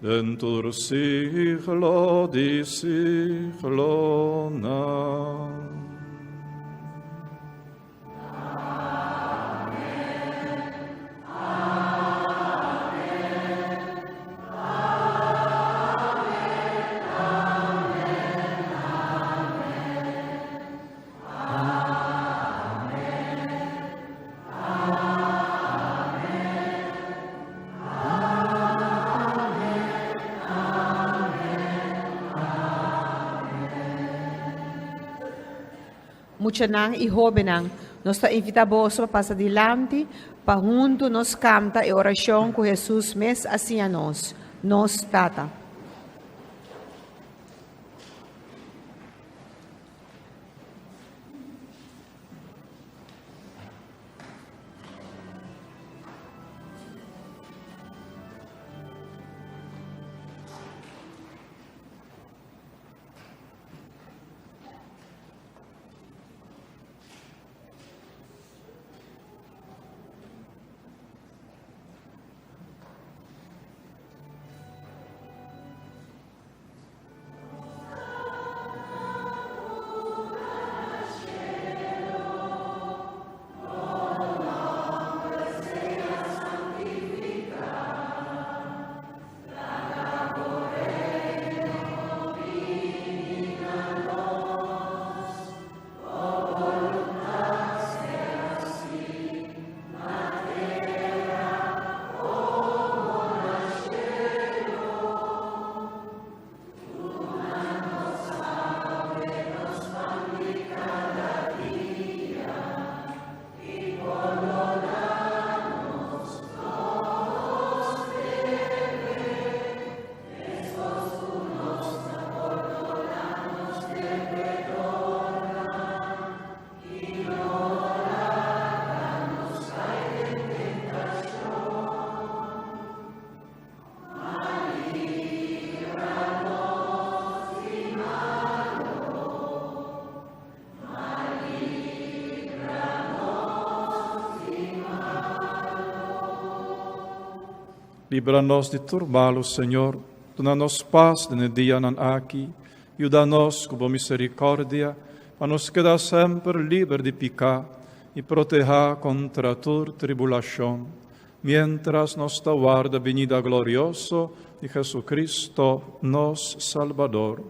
den tur siglo di siglonan. Muchanan i hóbennan, nos ta invitá boso pa pasa dilanti pa huntu nos kanta e orashon ku Hesus mes a siña nos, Nos Tata. Libra nos di tur malu, Señor. Duna nos pas den e dianan aki. Yuda nos ku bo misericordia, pa nos keda semper liber di piká i protehá kontra tur tribulashon, miéntras nos ta warda binida glorioso di Jesucristo, nos Salbador.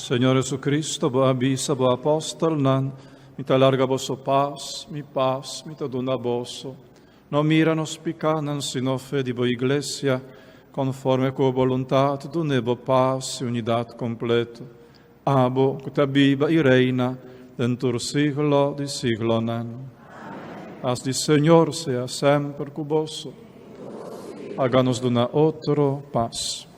Señor Jesucristo, bo a bisa bo apòstelnan, Mi ta larga boso pas, mi pas mi ta duna boso. No mira nos pikánan, sino fe di bo iglesia, konforme ku bo boluntat, dun'é bo pas i unidat kompleto. Abo ku ta biba i reina den tur siglo di siglonan. Pas di Señor sea semper ku boso. Haga nos duna otro pas.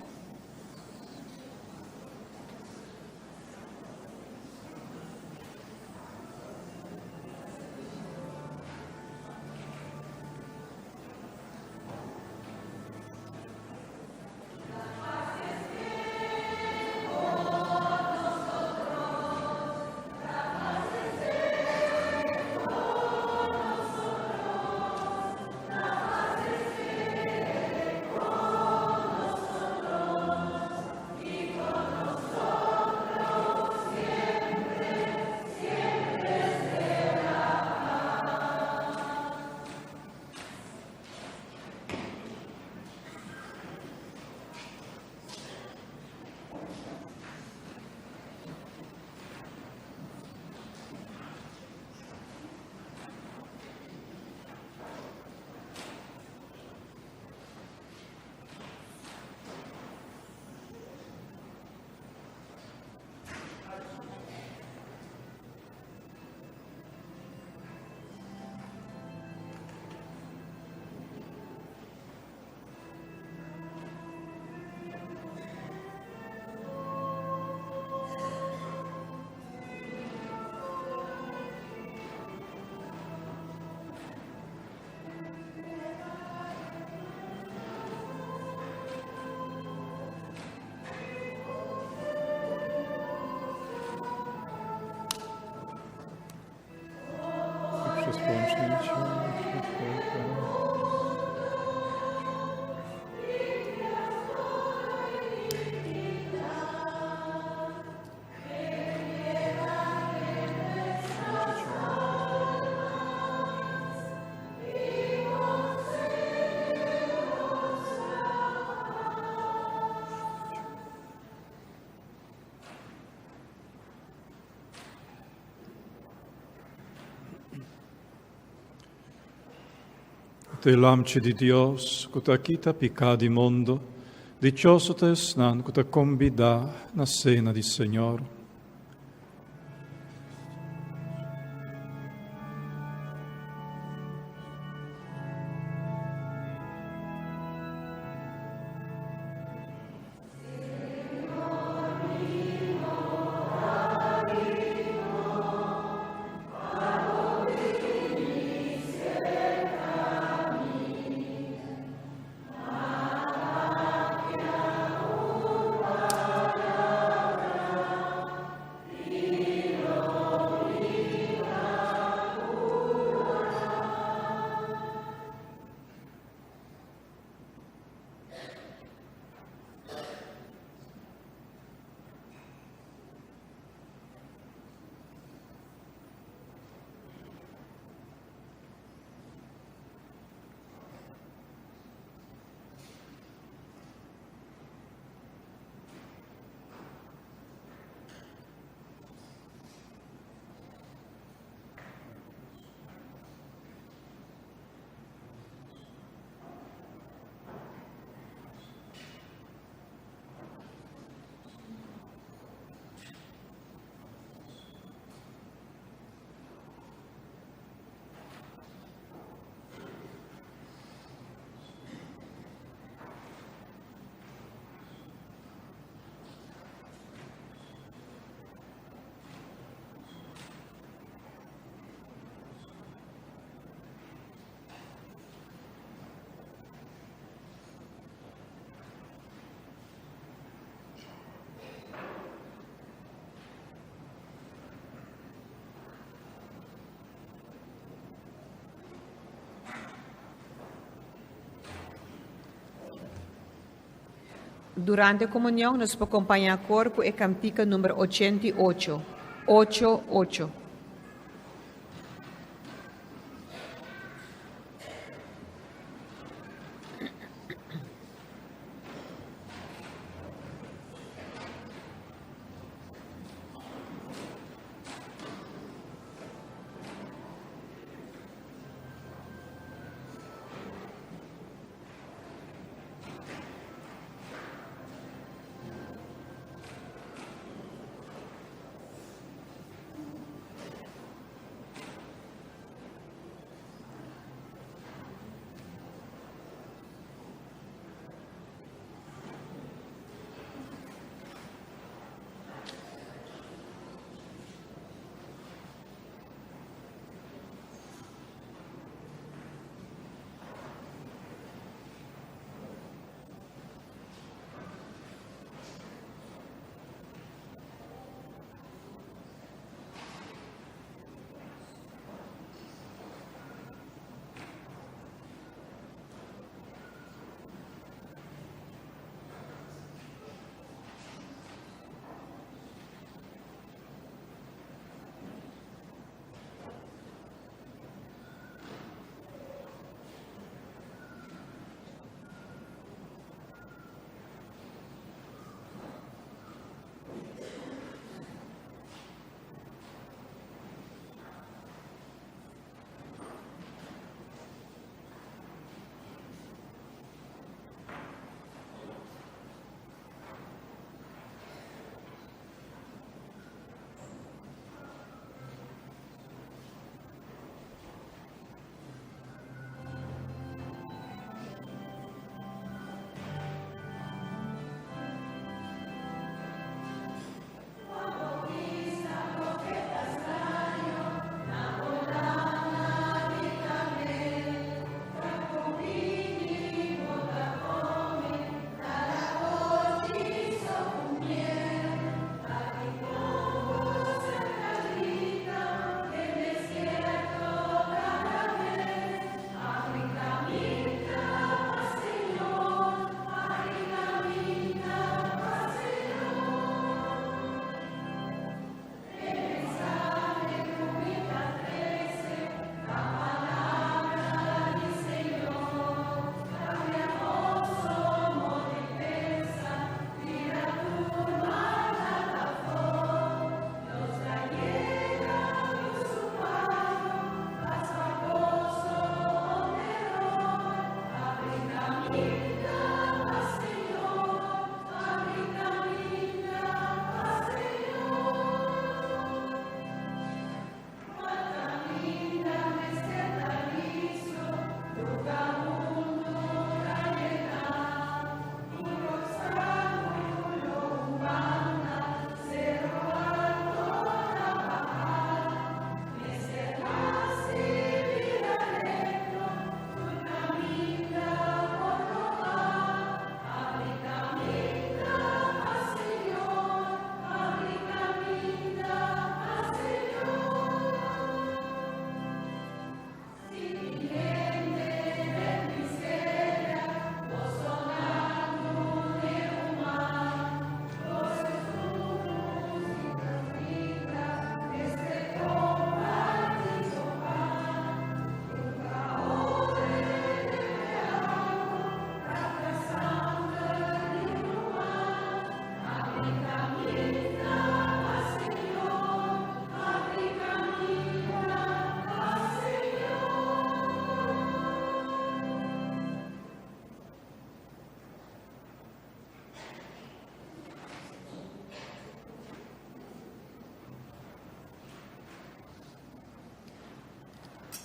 Te Lamchi di Dios, ku ta kita piká di mundo, dichoso ta esnan ku ta kombidá na sena di Señor. Durante komunion nos por kompañá kor ku e kantika number 88, ocho, ocho.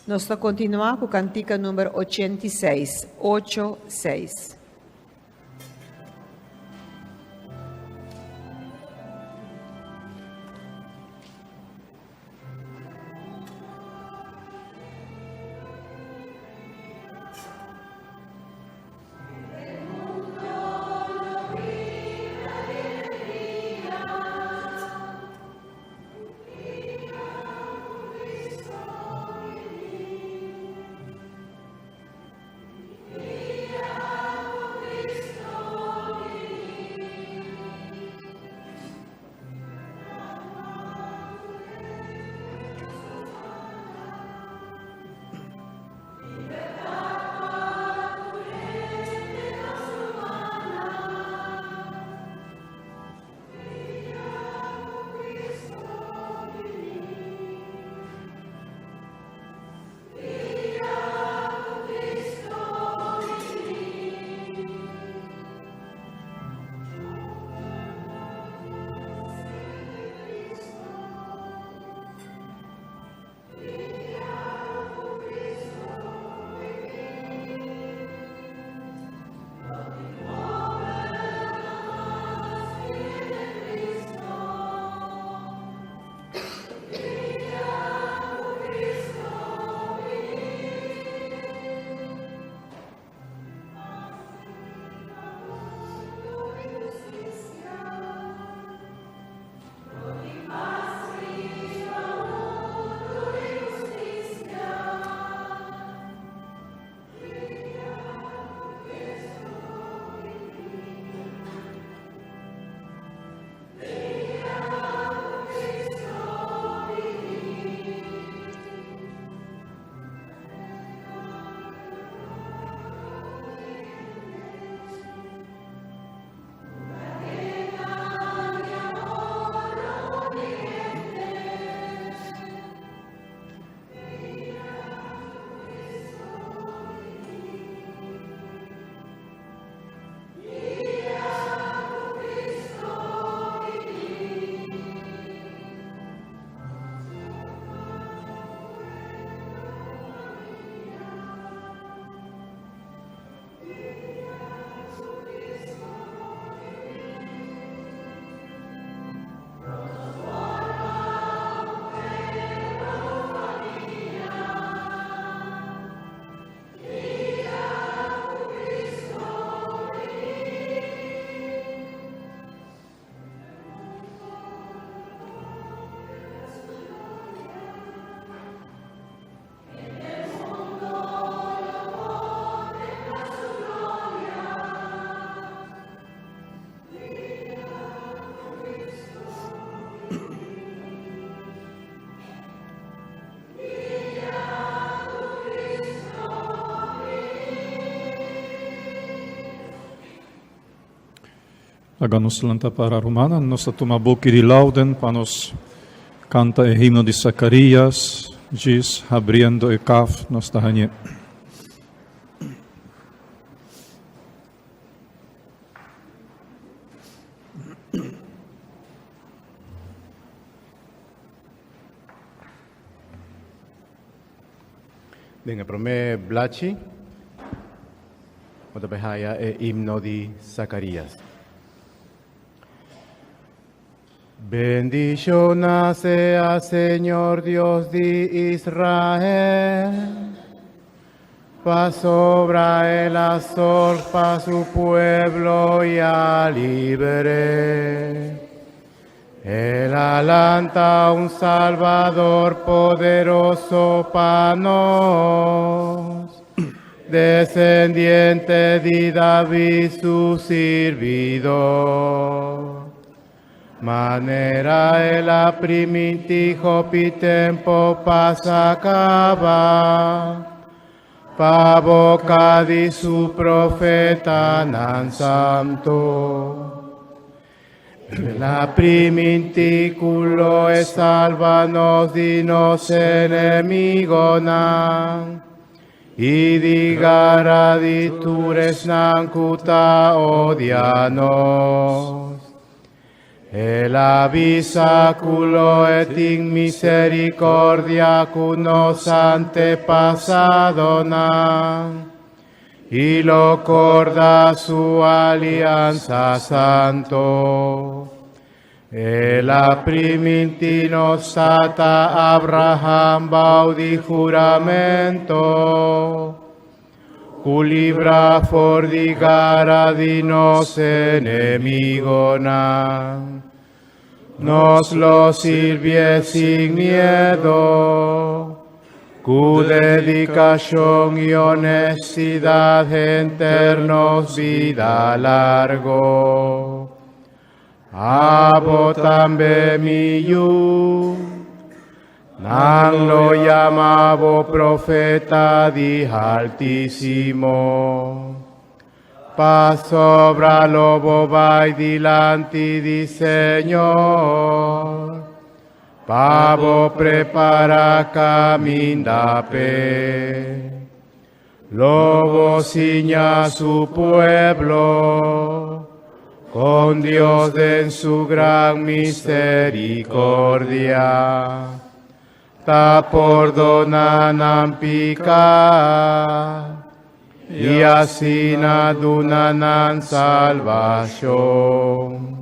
Nos ta kontinuá ku kantika number 86, ocho, seis. Laga nos lanta para rumana, nos ta tuma buki di lauden pa nos kanta e himno di Zacarias, djis habriendo e kaf nos ta hañ'é. Den e promé blachi bo ta bai haya e himno di Zacarias. Bendiciona sea Señor Dios di Israel, pasobra el a sòrg pa su pueblo i a liber'é. El a lanta un Salvador poderoso pa nos, descendiente di David su sirbidó. Manera el a primintí hopi tempo pasá kaba, pa boka di su profetanan santu. El a primintí ku lo e salba nos di nos enemigonan i di gara di tur esnan ku ta odia nos. El a bisa ku lo e tin misericordia ku nos antepasadonan i lo korda su aliansa santo. El a primintí nos tata Abraham bou di huramento, ku libra for di gara di nos enemigonan. Nos lo sirbié sin miedo, ku dedikashon i honestidat henter nos bida largo. Abo tambe, mi yu, nan lo yama bo profeta di Haltísimo. Pasobra lo bo bai dilanti di Señor, pa bo prepará kaminda p'e. Lo bo siña su pueblo kon Dios den su gran misericordia ta pordoná nan piká i asina duna nan salbashon.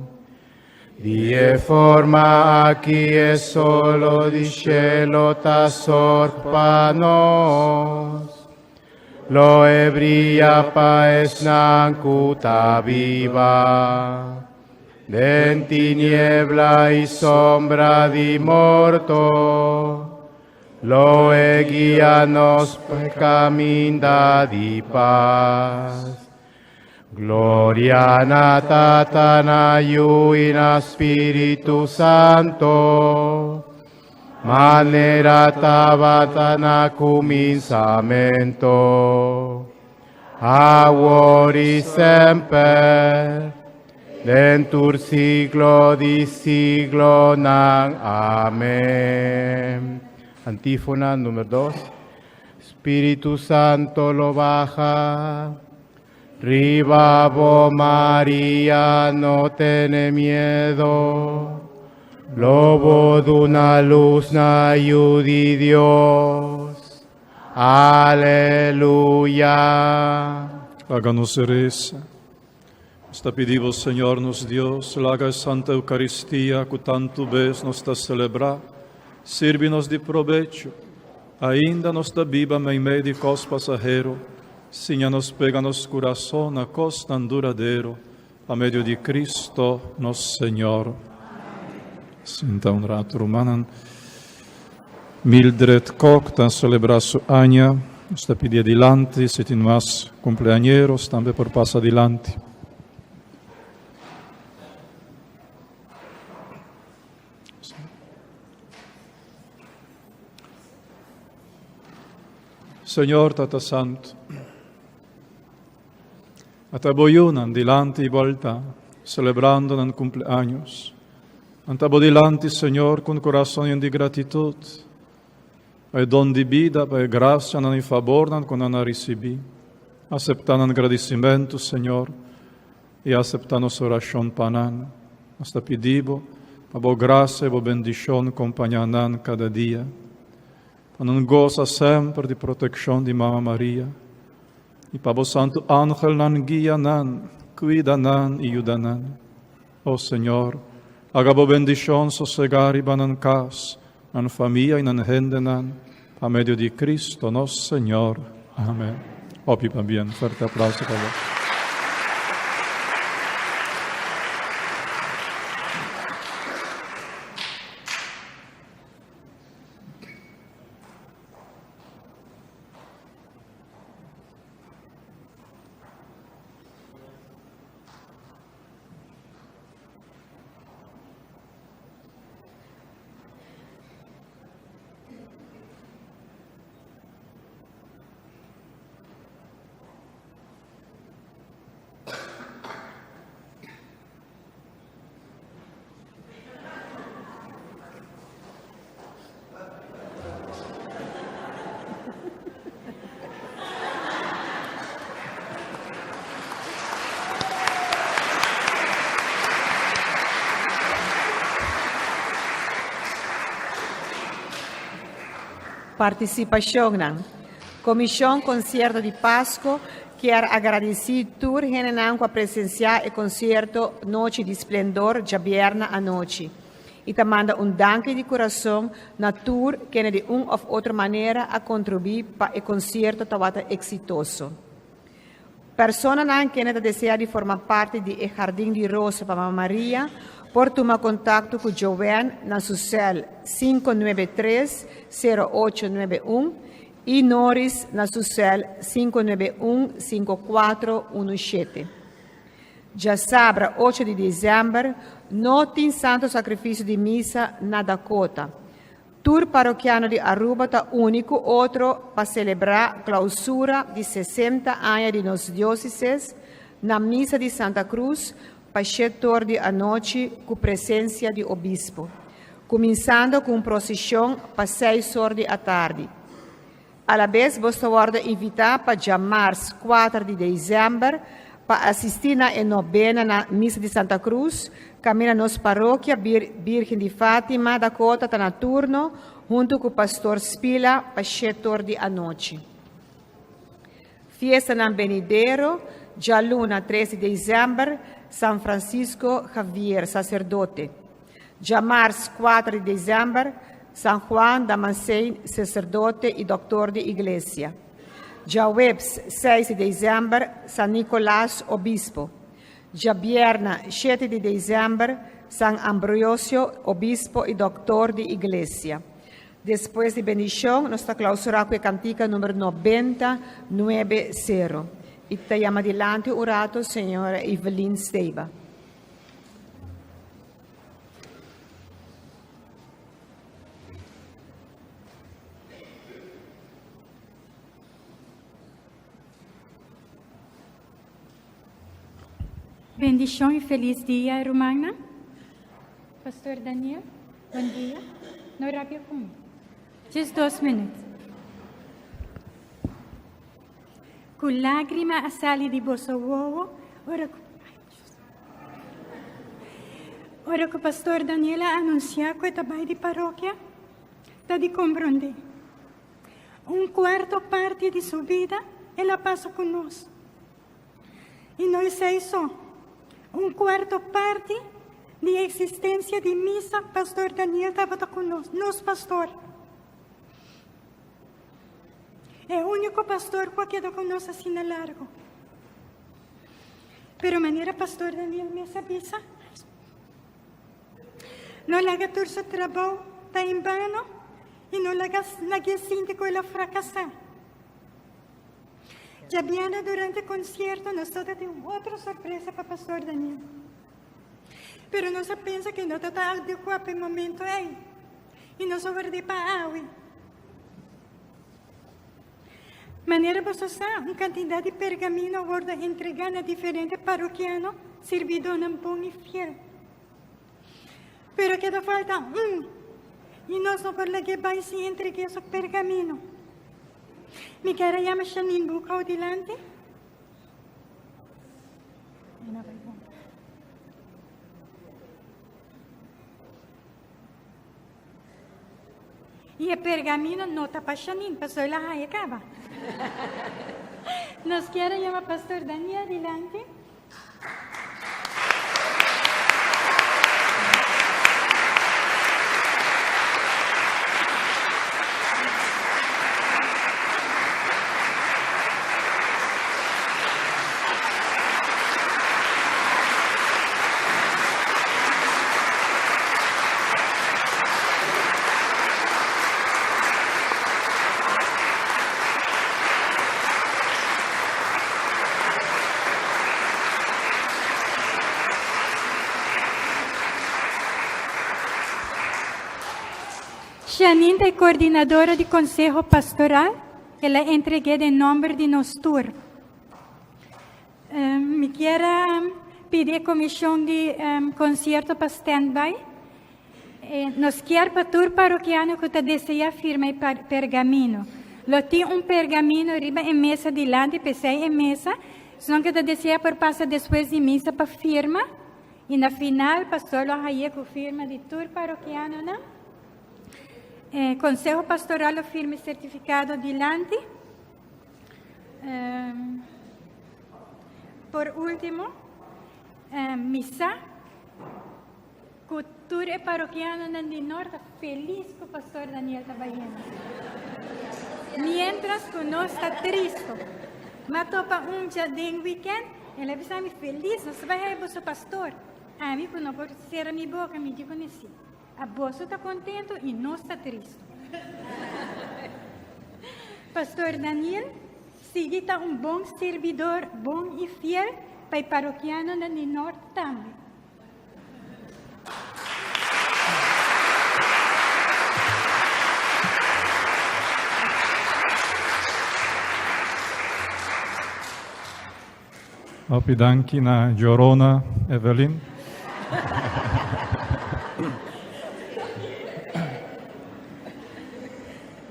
Di e forma aki e solo di shelo ta sòrg pa nos. Lo e bria pa esnan ku ta biba den tiniebla i sombra di morto. Lo e guia nos pa e kaminda di pas. Gloria na Tata, na Yu i na Spiritu Santo, manera tabata na kuminsamentu, awor i semper, den tur siglo di siglonan. Amèn. Antífona número dos. Spiritu Santo lo baha riba bo Maria no tene miedo lo bo duna lus na Yu di Dios Aleluya. Laga nos resa. Nos ta pidi bo, Señor nos Dios, laga e Santa Eucaristia cu tantu bes nos ta celebra, sirbi nos di probecho. Ainda nos ta biba meimei di cos pasahero, siña nos pega nos curason na cosnan duradero, pa medio di Cristo nos Señor. Sinta un rato, rumannan. Mildred Kok ta celebra su aña. Nos ta pidi adilanti si tin mas cumpleañeros tambe por pasa adilanti. Señor Tata Santo, ata bo yunan dilanti i bo altar, celebrando nan cumpleaños. Anta bo dilanti, Señor, cu un corazon yen di gratitud pa e don di bida, pa e gracianan i fabornan cu nan a ricibi. Acepta nan gradicimento, Señor, i acepta nos oracion pa nan. Nos ta pidi bo pa bo gracia i bo bendicion compaña nan cada dia, pa nan goza semper di proteccion di Mama Maria, i pa bo santu angelnan guia nan, cuida nan i yuda nan. O Señor, laga bo bendishon sosegá riba nan kas, nan famia i nan hendenan, pa medio di Cristo nos Señor. Amén. Hopi pabien. Fuerte aplauso pa bo. Participacionnan. Comision Concierto di Pasco kier a gradici tur hendenan cu a presencia e concierto Nochi di Splendor djabierna anochi y ta manda un danki di curason na tur kende di un of otro manera a contribui pa e concierto tawata exitoso. Personanan kende ta desea di forma parti di e Jardin di Rosa pa Mama Maria por tuma kontakto ku Joanne na su sèl 593 0891 i Noris na su sèl 591 5417. Djasabra ocho di desèmber no tin Santo Sakrifisio di Misa na Dakota. Tur parokiano di Aruba ta uni ku otro pa selebrá klausura di 60 aña di nos diósesis na Misa di Santa Cruz pa shetor di anochi ku presensia di obispo, kuminsando ku un prosishon pa seis or di atardi. Alabes bos ta wòrdu invitá pa djamars kuater di desèmber pa asistí na e nobena na Misa di Santa Cruz, kaminda nos Parokia Birgen di Fátima Dakota ta na turno huntu ku Pastor Spila pa shetor di anochi. Fiestanan benidero, djaluna tres di desèmber, San Francisco Javier, saserdote. Djamars kuater di desèmber, San Juan Damascene, saserdote i dòktor di iglesia. Djaweps seis di desèmber, San Nicolas, obispo. Djabièrna shete di desèmber, San Ambrosio, obispo i dòktor di iglesia. Despues di bendishon nos ta klausurá ku e kantika number nobenta nuebe sero. I ta yama dilanti un rato señora Evelyn Steba. Bendishon i felis dia rumannan. Pastor Daniel, bon dia. No rabia ku mi. Just dos minut. Ku lágrima a sali di boso wowo ora ku Ora ku Pastor Daniel a anunsiá ku e ta bai di parokia, ta di komprondé. Un kuarto parti di su bida el a pasa ku nos. I no esei so, un kuarto parti di eksistensia di misa Pastor Daniel tabata ku nos, nos pastor. E úniko pastor ku a keda ku nos asina largu. Pero manera Pastor Daniel mes a bisa, no laga tur su trabou ta en bano i no laga lag'é sinti ku el a frakasá. Djabièrnè durante konsierto nos tabata tin un otro sorpresa pa Pastor Daniel. Pero nos a pensa ku e no tabata adekuá pa e momento ei i nos a ward'é pa awe. Manera boso sa, un kantidat di pergamino a wòrdu entregá na diferente parokiano, sirbidónan bon i fiel. Pero keda falta un, i nos no por lag'é bai sin entreg'é su pergamino. Mi kier a yama Shanine Boekhoudt dilanti. I e pergamino no ta pa Shanine, pasobra el a haña kaba. Nos kier a yama Pastor Daniel dilanti. Janine ta e coordinadora di Conseho Pastoral. El a entreg'é den nomber di nos tur. Mi kier a pidi e comision di concierto pa stand by. Nos kier pa tur parokiano cu ta desea firma e pergamino. Lo tin un pergamino riba e mesa dilanti, p'esey e mesa, esnan cu ta desea por pasa despues di misa pa firma y na final pastor lo haye cu firma di tur parokianonan. E Conseho Pastoral lo firma e certificado dilanti. Por ultimo, mi sa cu tur e parokianonan di Noord ta feliz cu Pastor Daniel ta bayendo. Mientras cu nos ta tristo. M'a topa un dja den weekend, el a bisa mi feliz, nos ta bay haya boso pastor. Ami cu no por cera mi boca, mi di cu ne si. A boso ta contento y nos ta tristo. Pastor Daniel sigui ta un bon sirbidor, bon y fiel pa e parokianonan di Noord tambe. Hopi danki na Jorona Evelyn.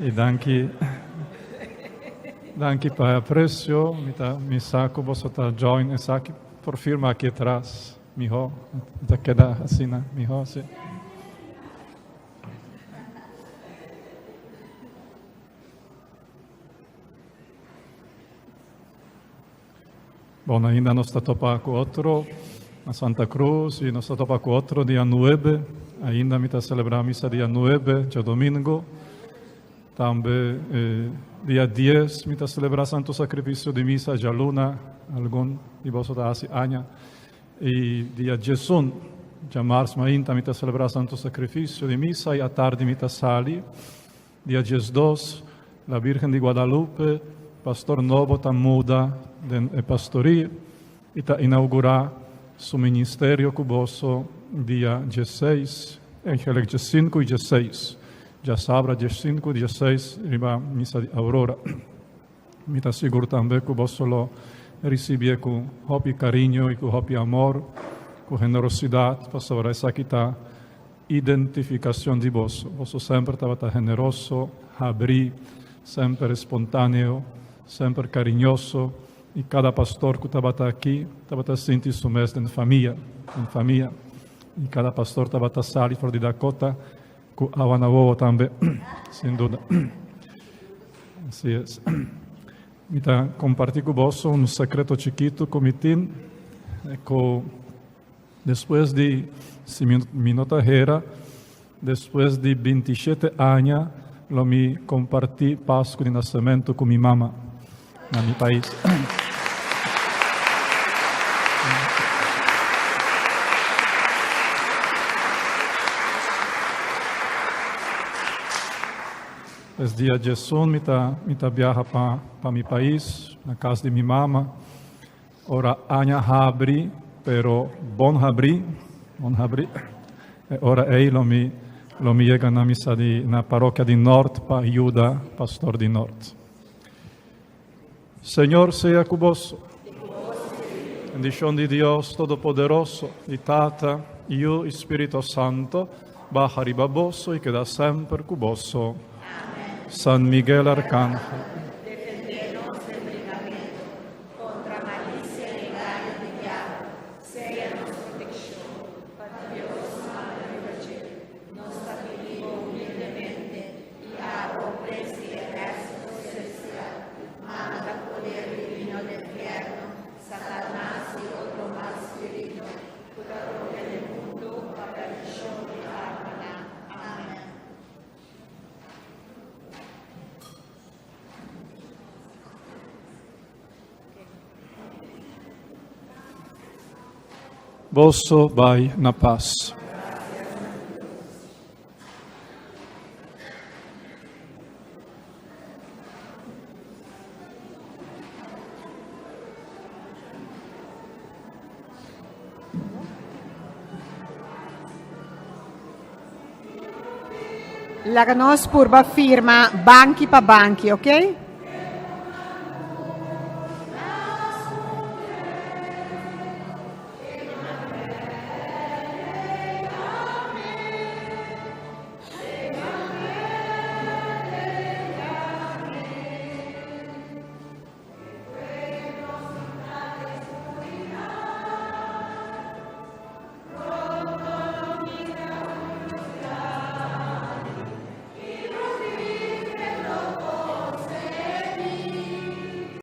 I danki danki pa e aprecio. Mi ta mi sa ku boso ta join esaki por firma aki atras miho. Ta keda asina miho si. Bon, ainda nos ta topa ku otro na Santa Cruz i nos ta topa ku otro dia nuebe. Ainda mi ta selebrá misa dia nuebe, djadomingo. Tambe eh, dia dies mi ta selebrá Santo Sakrifisio di Misa djaluna, algun di boso ta hasi aña. I dia diesun, djamars mainta mi ta selebrá Santo Sakrifisio di Misa i atardi mi ta sali. Dia 12, La Virgen di Guadalupe, pastor nobo ta muda den e pastorie i ta inaugurá su ministerio ku boso dia 16, eigenlijk 15 i 16, djasabra 15 i 16 riba misa di Aurora. Mi ta sigur tambe ku boso lo risibié ku hopi kariño i ku hopi amor, ku generosidat, pasobra esaki ta Identificacion di boso. Boso semper tabata generoso, habrí, semper espontáneo, semper cariñoso, i cada pastor cu tabata aki tabata sinti su mes den famia, den famia. I cada pastor tabata sali for di Dakota cu awa na wowo tambe, sin duda. Así es. Mi ta comparti cu boso un secreto chikito cu mi tin, cu Despues di, si mi no ta hera, despues di bintishete aña lo mi kompartí Pasku di Nasementu ku mi mama na mi pais. Es dia djesun mi ta mi ta biaha pa pa mi pais, na kas di mi mama. Ora aña habri, pero bon habri, bon habri, e ora ei lo mi lo mi yega na misa di na parokia di Nort pa yuda pastor di Nort. Señor sea ku boso. Bendishon di Dios Todopoderoso, di Tata, Yu i Spirito Santo, baha riba boso i keda semper ku boso. San Miguel Arcángel. Contra malicia y engaño di diabel, sea nos proteccion, pa Dios manda riba dje. Nos ta pidi bo humildemente y abo pres di ehercito celestial, manda poder divino den fierno, Satanas y otro mal spirito cu ta rondia den mundo pa perdicion di almanan. Amen. Boso bai na pas. Laga nos purba firma banki pa banki, ok?